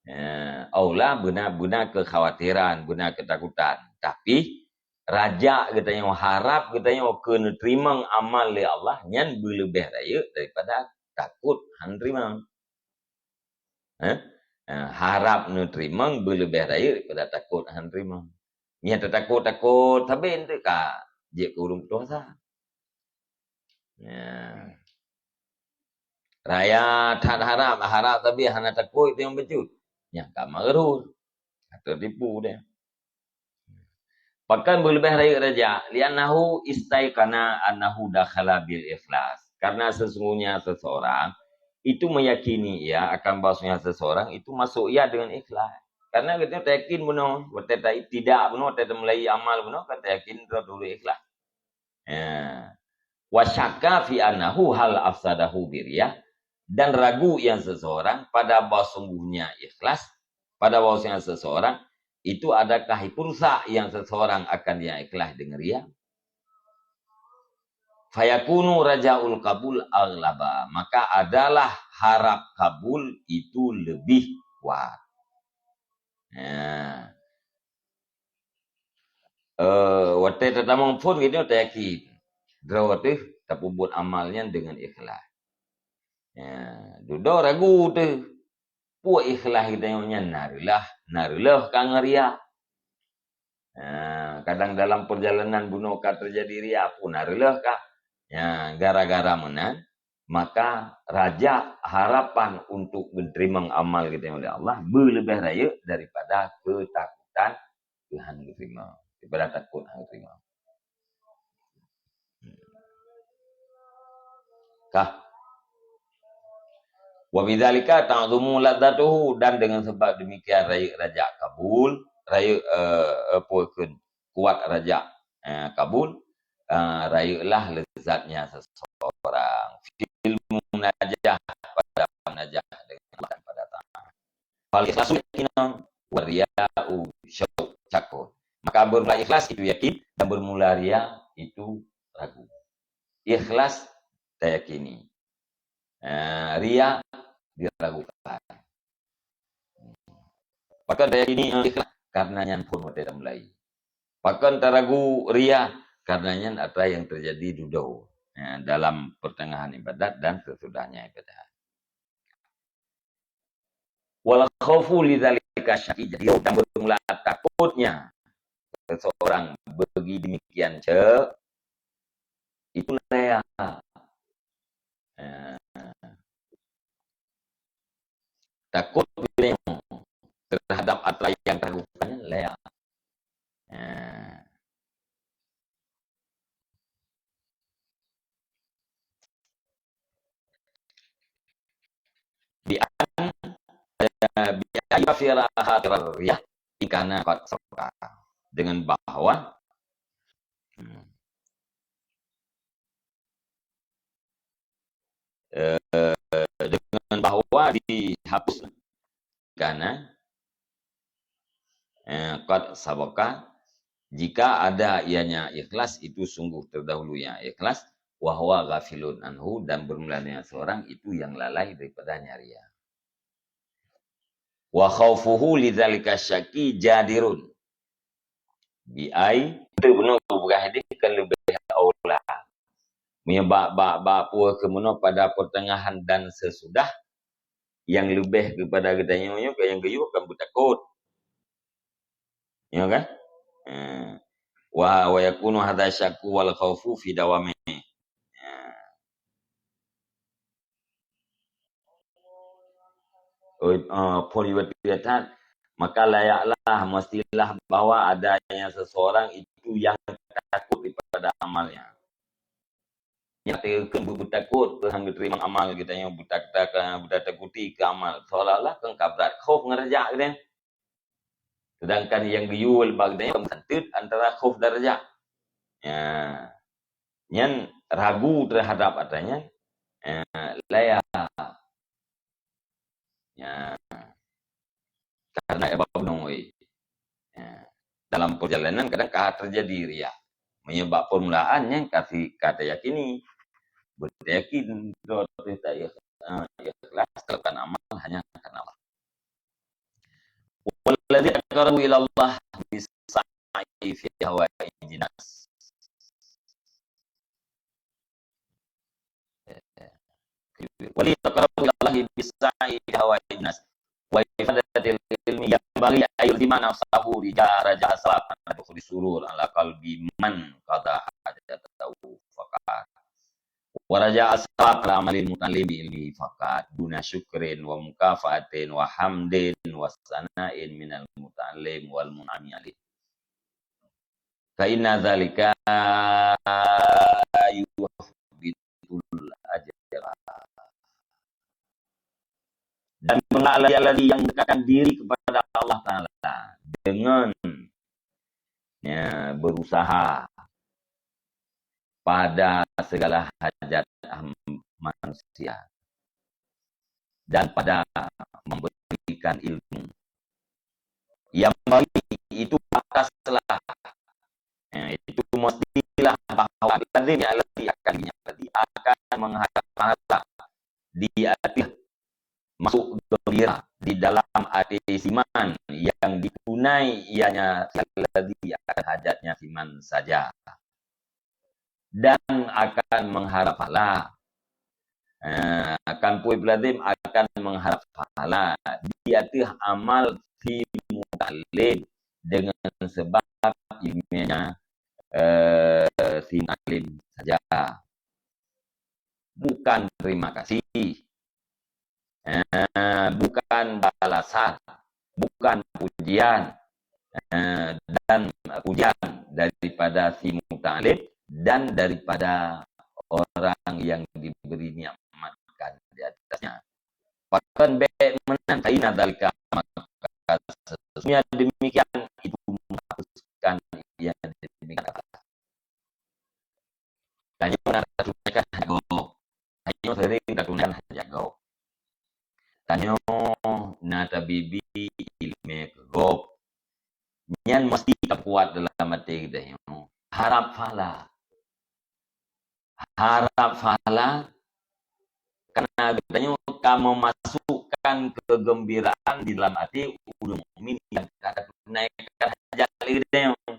Ya, aula beuna-beuna kekhawatiran, beuna ketakutan. Tapi, raja geutanyoe, harap geutanyoe keu neuteurimong amal lé Allah, nyan beuleubeh rayeuk daripada takot han teurimong. Eh? Eh, harap neuteurimong beuleubeh rayeuk daripada takot han teurimong. Nyan tatakot-takot, sabe enteuk ka jeuet keu ureuëng putoh asa. Ya. Raya that harap, harap tapi hana takot nyang bacut. Nyang ka maghrur. Ka teutipu dia. Pakon beuleubeh rayeuk raja, li'annahu istaiqana annahu dakhala bil ikhlas. Karena sesungguhnya seseorang itu meyakini ia akan bahwasanya seseorang itu masuk ia dengan ikhlas. Karena kita yakin bunoe, watée ta-, tidak bunoe, watée tamulai amal bunoe, kan yakin droe dulu ikhlas. Ya. Wa syakka fi annahu hal afsadahu biriyah, dan ragu yang seseorang pada bahwa sungguhnya ikhlas, pada bahwasanya seseorang itu adakah perusak yang seseorang akan yang ikhlas dengan ria. Fayakunu rajaul kabul aghlaba, maka adalah harap kabul itu lebih kuat. Ya. Eh, watée tatamong phon geutanyoe tayakin. Droe teuh tapeubuet amal nyan deungon ikhlas. Ya, dudoe ragu teuh. Peue ikhlas geutanyoe nyan na reulah, na reulah ka ngon ria. Ya, kadang dalam perjalanan bunoe ka teujadi ria pun na reulah ka. Ya, gara-gara meunan, maka raja harapan untuk geuteurimong amal geutanyoe lé Allah beuleubeh rayeuk daripada keutakutan keu han geuteurimong, daripada takot han geuteurimong. Kah? Wa bidzalika ta'zumu ladzatuhu, dan dengan sebab demikian rayeuk raja kabul, rayeuk, eh, apa kheun, kuat raja, eh, kabul, eh, rayeuklah lezatnya seseorang fil munajah, pada munajah dengan Allah dan pada taat. Fal ikhlasu yaqinan, wa riya'u syakun. Maka bermula ikhlas itu yakin, dan bermula ria itu ragu. Ikhlas tayakini. Eh, ria diragukan. Pakon tayakini, eh, ikhlas, karena nyan phon watée tamulai. Pakon taragu ria, karena nyan atra yang terjadi dudoe, eh, dalam pertengahan ibadat dan sesudahnya ibadat. Wal khaufu lidzalika syaki, jadi dan bermula takutnya seseorang bagi demikian cek, itu ria. Eh, takut terhadap atra yang taragukan ria. Eh. Bi an, eh, bi an yafira hatirar riyah, in kana qad sabaka. Dengan bahwa, hmm, eh, dengan bahwa dihapus kana, eh, qad sabaka, jika ada ianya ikhlas, itu sungguh terdahulu yang ikhlas, wa huwa ghafilun anhu, dan bermulanya seorang itu yang lalai daripadanya ria. Wa khaufuhu lidzalika syaki jadirun. Bi ai, itu beuna geupeugah hadis kan leubeh aula. Meunyoe bak, bak, bak peue keu meunoe pada pertengahan dan sesudah, nyang leubeh keupada geutanyoe nyoe, nyang geuyue kan beutakot. Ya kan? Eh. Wa, wa yakunu hadza syakku wal khaufu fi dawami. Ya. eh, phon ibadat that, maka layaklah, mestilah bahwa adanya seseorang itu yang takut daripada amalnya. Nyang teukeun beutakot keu hana geuteurimong amal geutanyoe, beutak-, beutak-, beutakuti keu amal, seolah-olah keu ka brat khof ngon rajak geutanyoe. Sedangkan nyang geuyue bak geutanyoe meusanteut antara khof dan rajak. Ya. Nyan ragu terhadap atra nyan, eh, laya. Ya. Karena ebak gunong wei. Ya. Dalam perjalanan kadang ka terjadi riya. Meunyoe bak permulaan nyan ka si-, ka tayakini. Beutayakin droe teuh ta-, eh, ikhlas lakukan amal hanya karena Allah. Walladzi taqarrabu ila Allah bis-sa'i fi hawaijin nas. Walladzi taqarrabu ila Allah bis-sa'i fi hawaijin nas. Wa ifadatil ilmi yanbaghi an yulzima nafsahu rija-, raja'a sawab an dukhuli surur ala qalbi man qada hajatahu faqat. Wa raja'a sawab ala amalil muta'allim bi ilmihi faqat, duna syukrin wa mukafa'atin wa hamdin wa sana'in minal muta'allim wal mun'ami alaih. Fa inna dzalika yuhbitul ajra. Dan berdoalah alladzi yang mendekatkan diri kepada Allah Ta'ala dengan, ya, berusaha pada segala hajat ham-, manusia dan pada memberikan ilmu. Yang bagi itu pantaslah, eh, itu mestilah bahwa alladzi, alladzi akan, alladzi akan mengharap pahala di ateueh masuk gembira di dalam até siman yang ditunai ianya alladzi akan hajatnya siman saja, dan akan mengharap pahala. Eh, akan pui lazim akan mengharap pahala di ateueh amal si muta'allim dengan sebab ilmunya, eh, si muta'allim saja. Bukan terima kasih. Eh, bukan balasan, bukan pujian, eh, dan pujian daripada si muta'allim dan daripada orang yang diberi nikmat di atasnya. Pakon bék meunan, fa inna dzalika, maka sesungguhnya demikian itu menghapuskan yang demikian. Tanyoe na tatunaikan hajat gob. Tanyoe sering tatunaikan hajat gob. Tanyoe na tabibi ileumèe keu gob. Nyan meusti tapubuet dalam até geutanyoe. Harab pahala. Harab pahala, karena geutanyoe ka memasukkan kegembiraan di dalam até ureueng mukmin nyang ka tatunaikan hajat lé geutanyoe.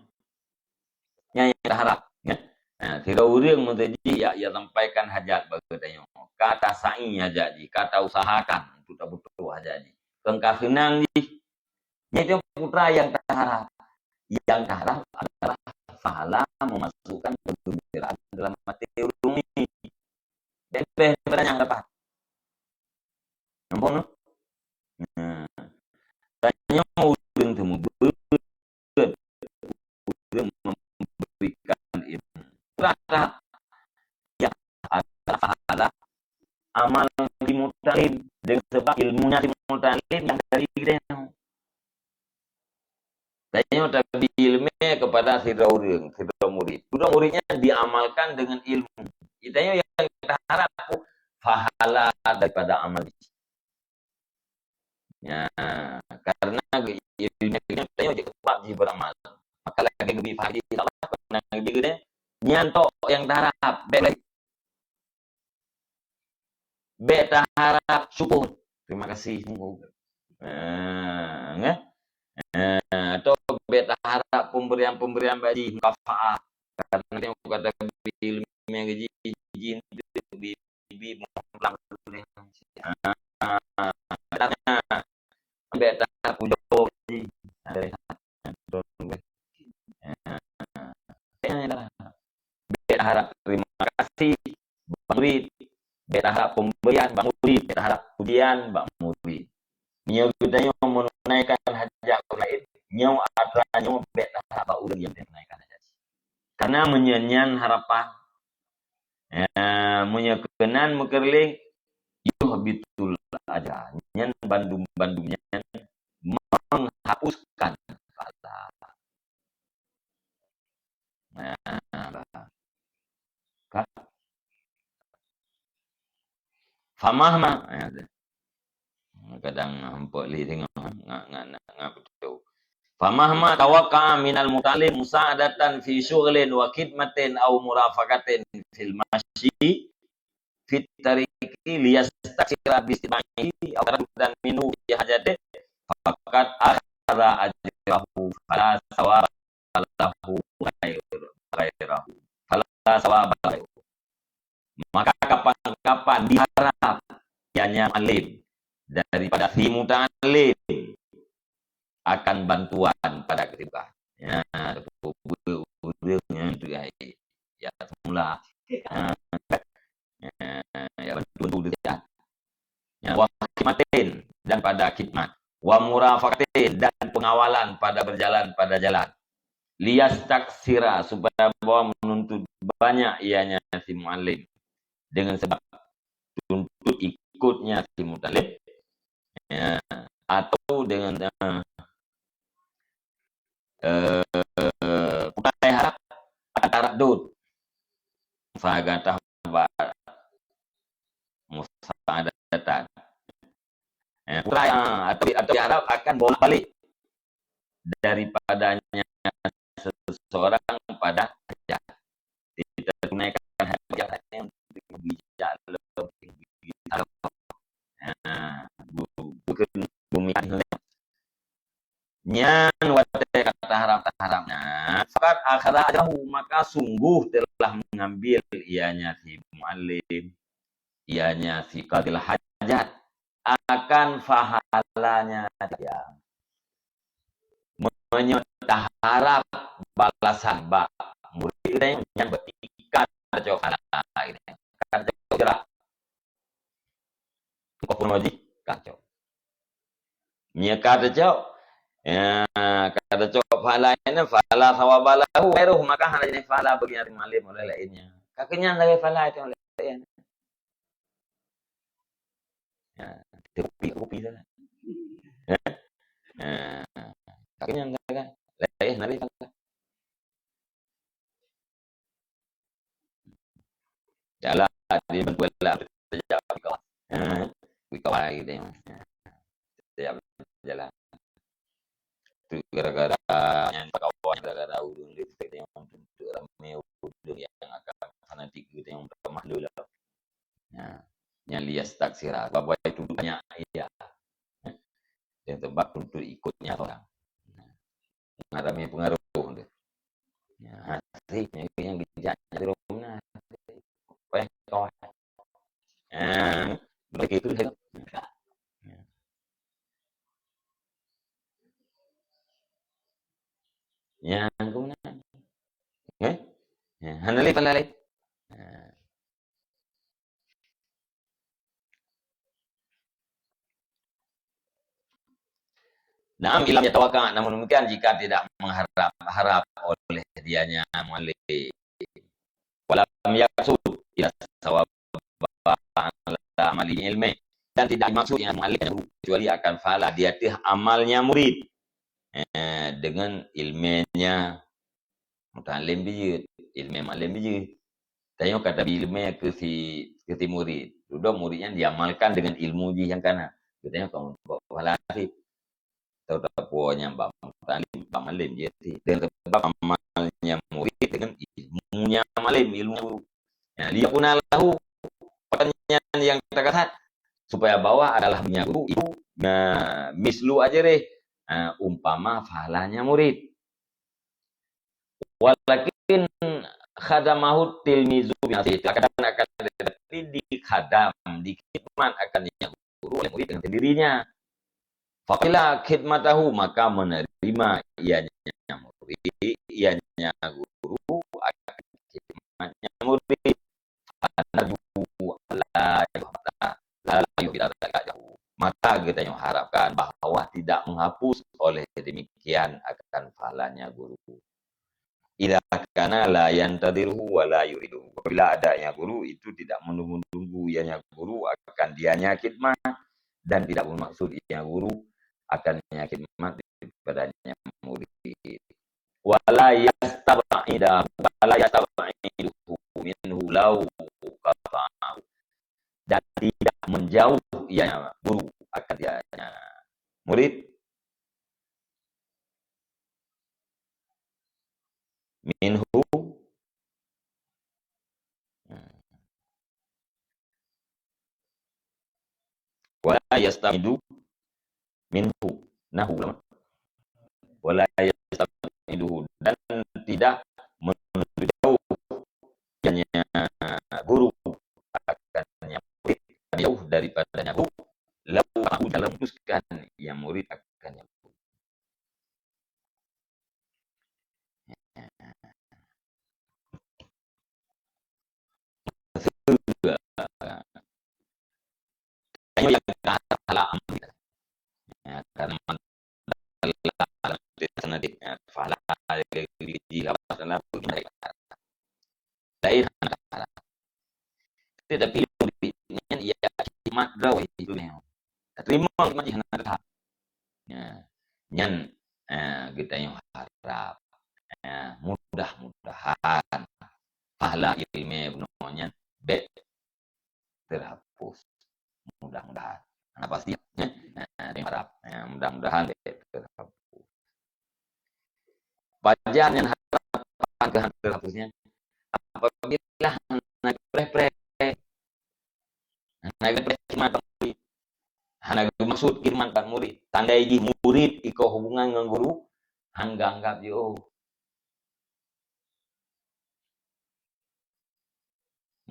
Nyan nyang taharab, ya. Nah, sidroe ureueng meusaji ya, ya sampaikan hajat bak geutanyoe. Ka tasa'i hajat jih, ka tausahakan untuk tabeutôi hajat jih. Kon ka seunang jih. Nyan itu putra nyang taharab. Nyang taharab adalah pahala memasukkan kegembiraan dalam até ureueng mukmin. Leubeh daripada nyang dapat. Nampak, no? Nah, tanyoe ureueng teumeubeuet, ureueng memberikan ilmu. Rata yang adalah pahala amal si muta'allim, dengan sebab ilmunya si muta'allim yang dari geutanyoe. Tanyoe tabi ileumèe kepada sidroe ureueng, sidroe murid. Sidroe muridnya diamalkan dengan ilmu. Tanyoe nyang taharab pahala daripada amal jih. Ya, karena ileumèe tanyoe jeuet bak jih beramal. Maka lagèe Nabi Fahri Allah pernah Nabi geude, nyan tok nyang taharab, bèk lé. Bèk taharab syukur. Terima kasih sungguh. Ah, ngeh? Ah, atau bèk taharab pemberian-pemberian bak jih, mukafaah. Karena tanyoe kata ileumèe gaji jih untuk bi-, bi-, mulang. Ah, bèk taharab pujoe jih. Ah, bèk taharab terima kasih bak murid, bèk taharab pemberian bak murid, bèk taharab pujian bak murid. Meunyoe geutanyoe meununaikan hajat ureuëng laén, nyoe atra nyoe bék taharap bak ureuëng nyang meununaikan hajat jih. Karena meunyoe nyan harapan, eh, meunyoe keunan meukeureuléng, yuhbitul ajra. Nyan bandum-bandum nyan menghapuskan pahala. Nah, ka. Famahma, ya, kadang hampeuk lé tengok, ngak, ngak, ngak, ngak beutôi. Famahma tawaqqa minal muta'allim musa'adatan fi syughlin wa khidmatin aw murafaqatin fil masyi fit tariqi liyastaksira bi istima'ihi aw taraddudan minhu fi hajatih, faqad akhadha ajrahu fala sawaba lahu ghairu-, ghairahu. Fala sawaba lahu. Maka kapan-kapan diharap ianya alim daripada si muta'allim akan bantuan pada kesibukan. Ya, ureuëng nyang tu ai. Ya, semula. Ya, ya, ya, bantu-bantu dia. Ya, wa khidmatin, dan pada khidmat. Wa murafaqatin, dan pengawalan pada berjalan pada jalan. Liyastaksira, supaya bahwa menuntut banyak ianya si muallim. Dengan sebab tuntut ikutnya si muta'allim. Ya, atau dengan, eh, eh, bukan harap, taradud. Musahadatah ba-, musahadatatan. Eh, bukan, ah, atau, atau diharap akan bolak-balik daripadanya seseorang pada hajat. Kita tunaikan hajat yang bijak lom, bijak lom. Ha, bu-, bukan bumi. Nyan watée ka taharap-taharap nyan, faqad akhadha ajrahu, maka sungguh telah mengambil ianya si muallim, ianya si qadil hajat, akan pahalanya dia. Meunyoe taharap balasan bak murit nyan, berarti ka tacok pahala nyan. Ka tacok ujrah. Kok pun wajib, ka tacok. Meunyoe ka tacok, ya, ka tacok pahala nyan, fala sawaba lahu ghairuh, maka hana jeuneh pahala bagi muallim oleh lainnya. Ka keunyan lagée pahala itu oleh lain. Ya, kopi, kopi saja. Ya. Ya. Ka keunyan saja. Lain hari saja. Jalan di bantuan lah. Ya, di kawai gitu. Ya. Setiap jalan. Tu gara-gara nyan kawan, gara-gara ureuëng listrik nyang tuntuk ramé ureuëng nyang akan fanatik geutanyoe meutamah lé lom. Nah, nyan liyastaksira, babai tuntuk banyak iya. Dan sebab tuntuk ikutnya orang. Nah, ngon ramé pengaruh tu. Ya, hasé nyang, nyang geujak nyang di rumah. Weh, kawan. Ah, begitu lah. Nyang keunan. Eh? Ya, hana lé pala lé. Ha. Naam, illam yatawakka, namun demikian jika tidak mengharap, harap oleh dianya muallim. Walam yaksud ila sawaba ala amali ilmi. Dan tidak dimaksud yang muallim kecuali akan pahala di atas amalnya murid. Eh, dengan ilminya muta'allim bijeuet, ilmé muallim bijeuet. Tanyoe ka tabi ilmé keu si, keu si murid. Dudoe murid nyan diamalkan dengan ilmu jih nyang kana. Geutanyoe ka meurumpok pahala sit. Tau tapuo nyang bak muta'allim, bak muallim jih sit. Dan sebab amalnya murid dengan ilmunya muallim, ilmu guru. Ya, liyakuna lahu, pertanyaan yang terkasat, supaya bahwa adalah punya guru itu, nah, mislu ajrih, ah, umpama pahalanya murid. Walakin khadamahu tilmizu binafsihi. Akan, akan tetapi dikhadam, dikhidmat akan yang guru oleh murid dengan sendirinya. Faqila khidmatahu, maka menerima ianya murid, ianya guru akan khidmatnya murid. Fanarju alla yuhbita, la yuhbita dzalika ajruhu. Maka geutanyoe harapkan bahwa tidak menghapus oleh demikian akan pahalanya guru. Idza kana la yantadhiruhu wa la yuriduhu. Apabila adanya guru itu tidak menunggu-tunggu ianya guru akan dianya khidmat dan tidak bermaksud ianya guru akan ianya khidmat daripadanya murid. Wa la yastab'ida, wa la yastab'iduhu minhu law qata'ahu. Dan tidak menjauh ianya guru akan dianya murid minhu. Wala yastamidu minhu nahu lama. Wala yastamiduhu, dan tidak menjauh ianya guru akan yang murid, jauh daripadanya guru, lau aku dalam putuskan yang murid akan yang guru. Tanyoe nyang ka salah amri. Ya, karena lain hana salah. Tetapi murid nyan ia khidmat droe itu nyoe. Teurimong khidmat jih hana teuhah. Ya. Nyan, eh, geutanyoe harap. Ya, mudah-mudahan pahala ileumèe bunoe nyan bèk teuhapus. Mudah-mudahan. Nah, pasti, ya. Nah, saya harap, ya, mudah-mudahan bèk teuhapus. Pajan nyang harapan keu han teuhapus nyan? Apabila hana preh-preh, hana preh khidmat bak murid, hana geumaksud khidmat bak murid, tandai jih murid iko hubungan ngon guru, han geuanggap jiôh.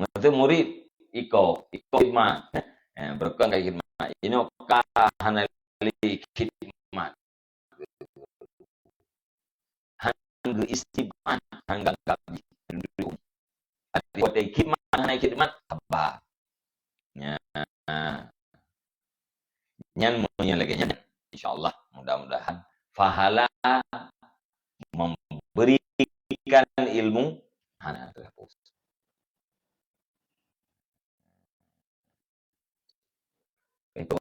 Maksud murid iko, iko khidmat. Eh, beureukan ka khidmat. Inoe ka hana lé khidmat. Han geu-istighfar, han geuanggap jih. Tapi watèe khidmat, hana khidmat, sabar. Ya. Nyan meunyo lagèe nyan, insyaallah, mudah-mudahan pahala memberikan ilmu hana teuhapus. Itu.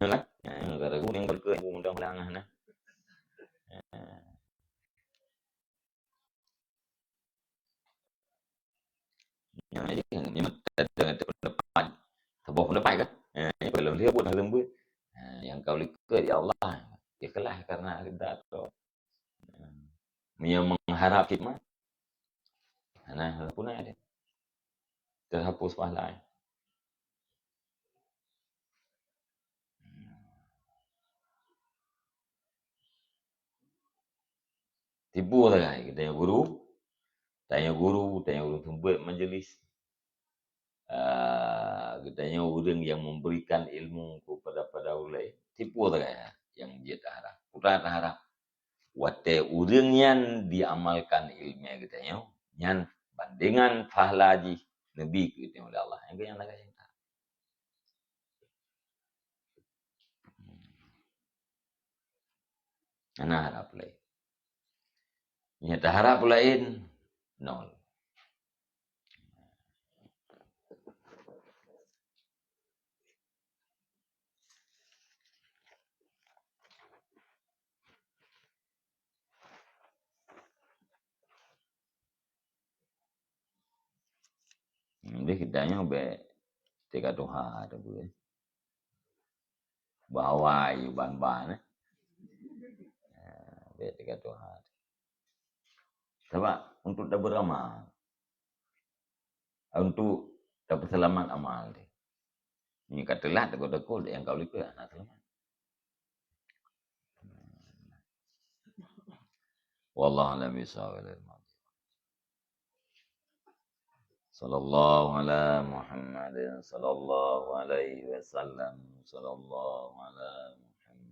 Nah, ya, gara-gara yang berke, mudah-mudahan, nah. Ya. Nyan, nyan, nyan, ada, ada pendapat. Saboh pendapat kan? Eh, nyan kalau dia buat hal lembut. Eh, nyang ka likot, ya Allah, ikhlas karena kehendak tu. Eh, meunyo mengharap khidmat. Nah, pun ada. Teuhapus pahala. Tipu sagai geutanyoe guru, tanyoe guru, tanyoe ureueng seumeubeuet majlis. Ah, geutanyoe ureueng nyang memberikan ilmu kepada, pada ureueng laén. Tipu sagai nyang jeuet taharap. Peue taharap? Watèe ureueng nyan diamalkan ileumèe geutanyoe, nyan bandengan pahala jih neubi keu geutanyoe lé Allah. Nyang keu nyan lagèe nyan. Hana harap laén. Nyang taharap laén, nol. Jadi kita nyoe bèk teuka tuha tu, eh. Bahwa ban-ban, eh. Ah, bèk teuka tuha. Sabab untuk tabeuet amal. Untuk tapeuseulamat amal teuh. Nyoe ka teulat takot-takot nyang ka likot hana seulamat. Wallahu a'lam bishawab. Sallallahu ala Muhammadin, sallallahu alaihi wasallam, sallallahu ala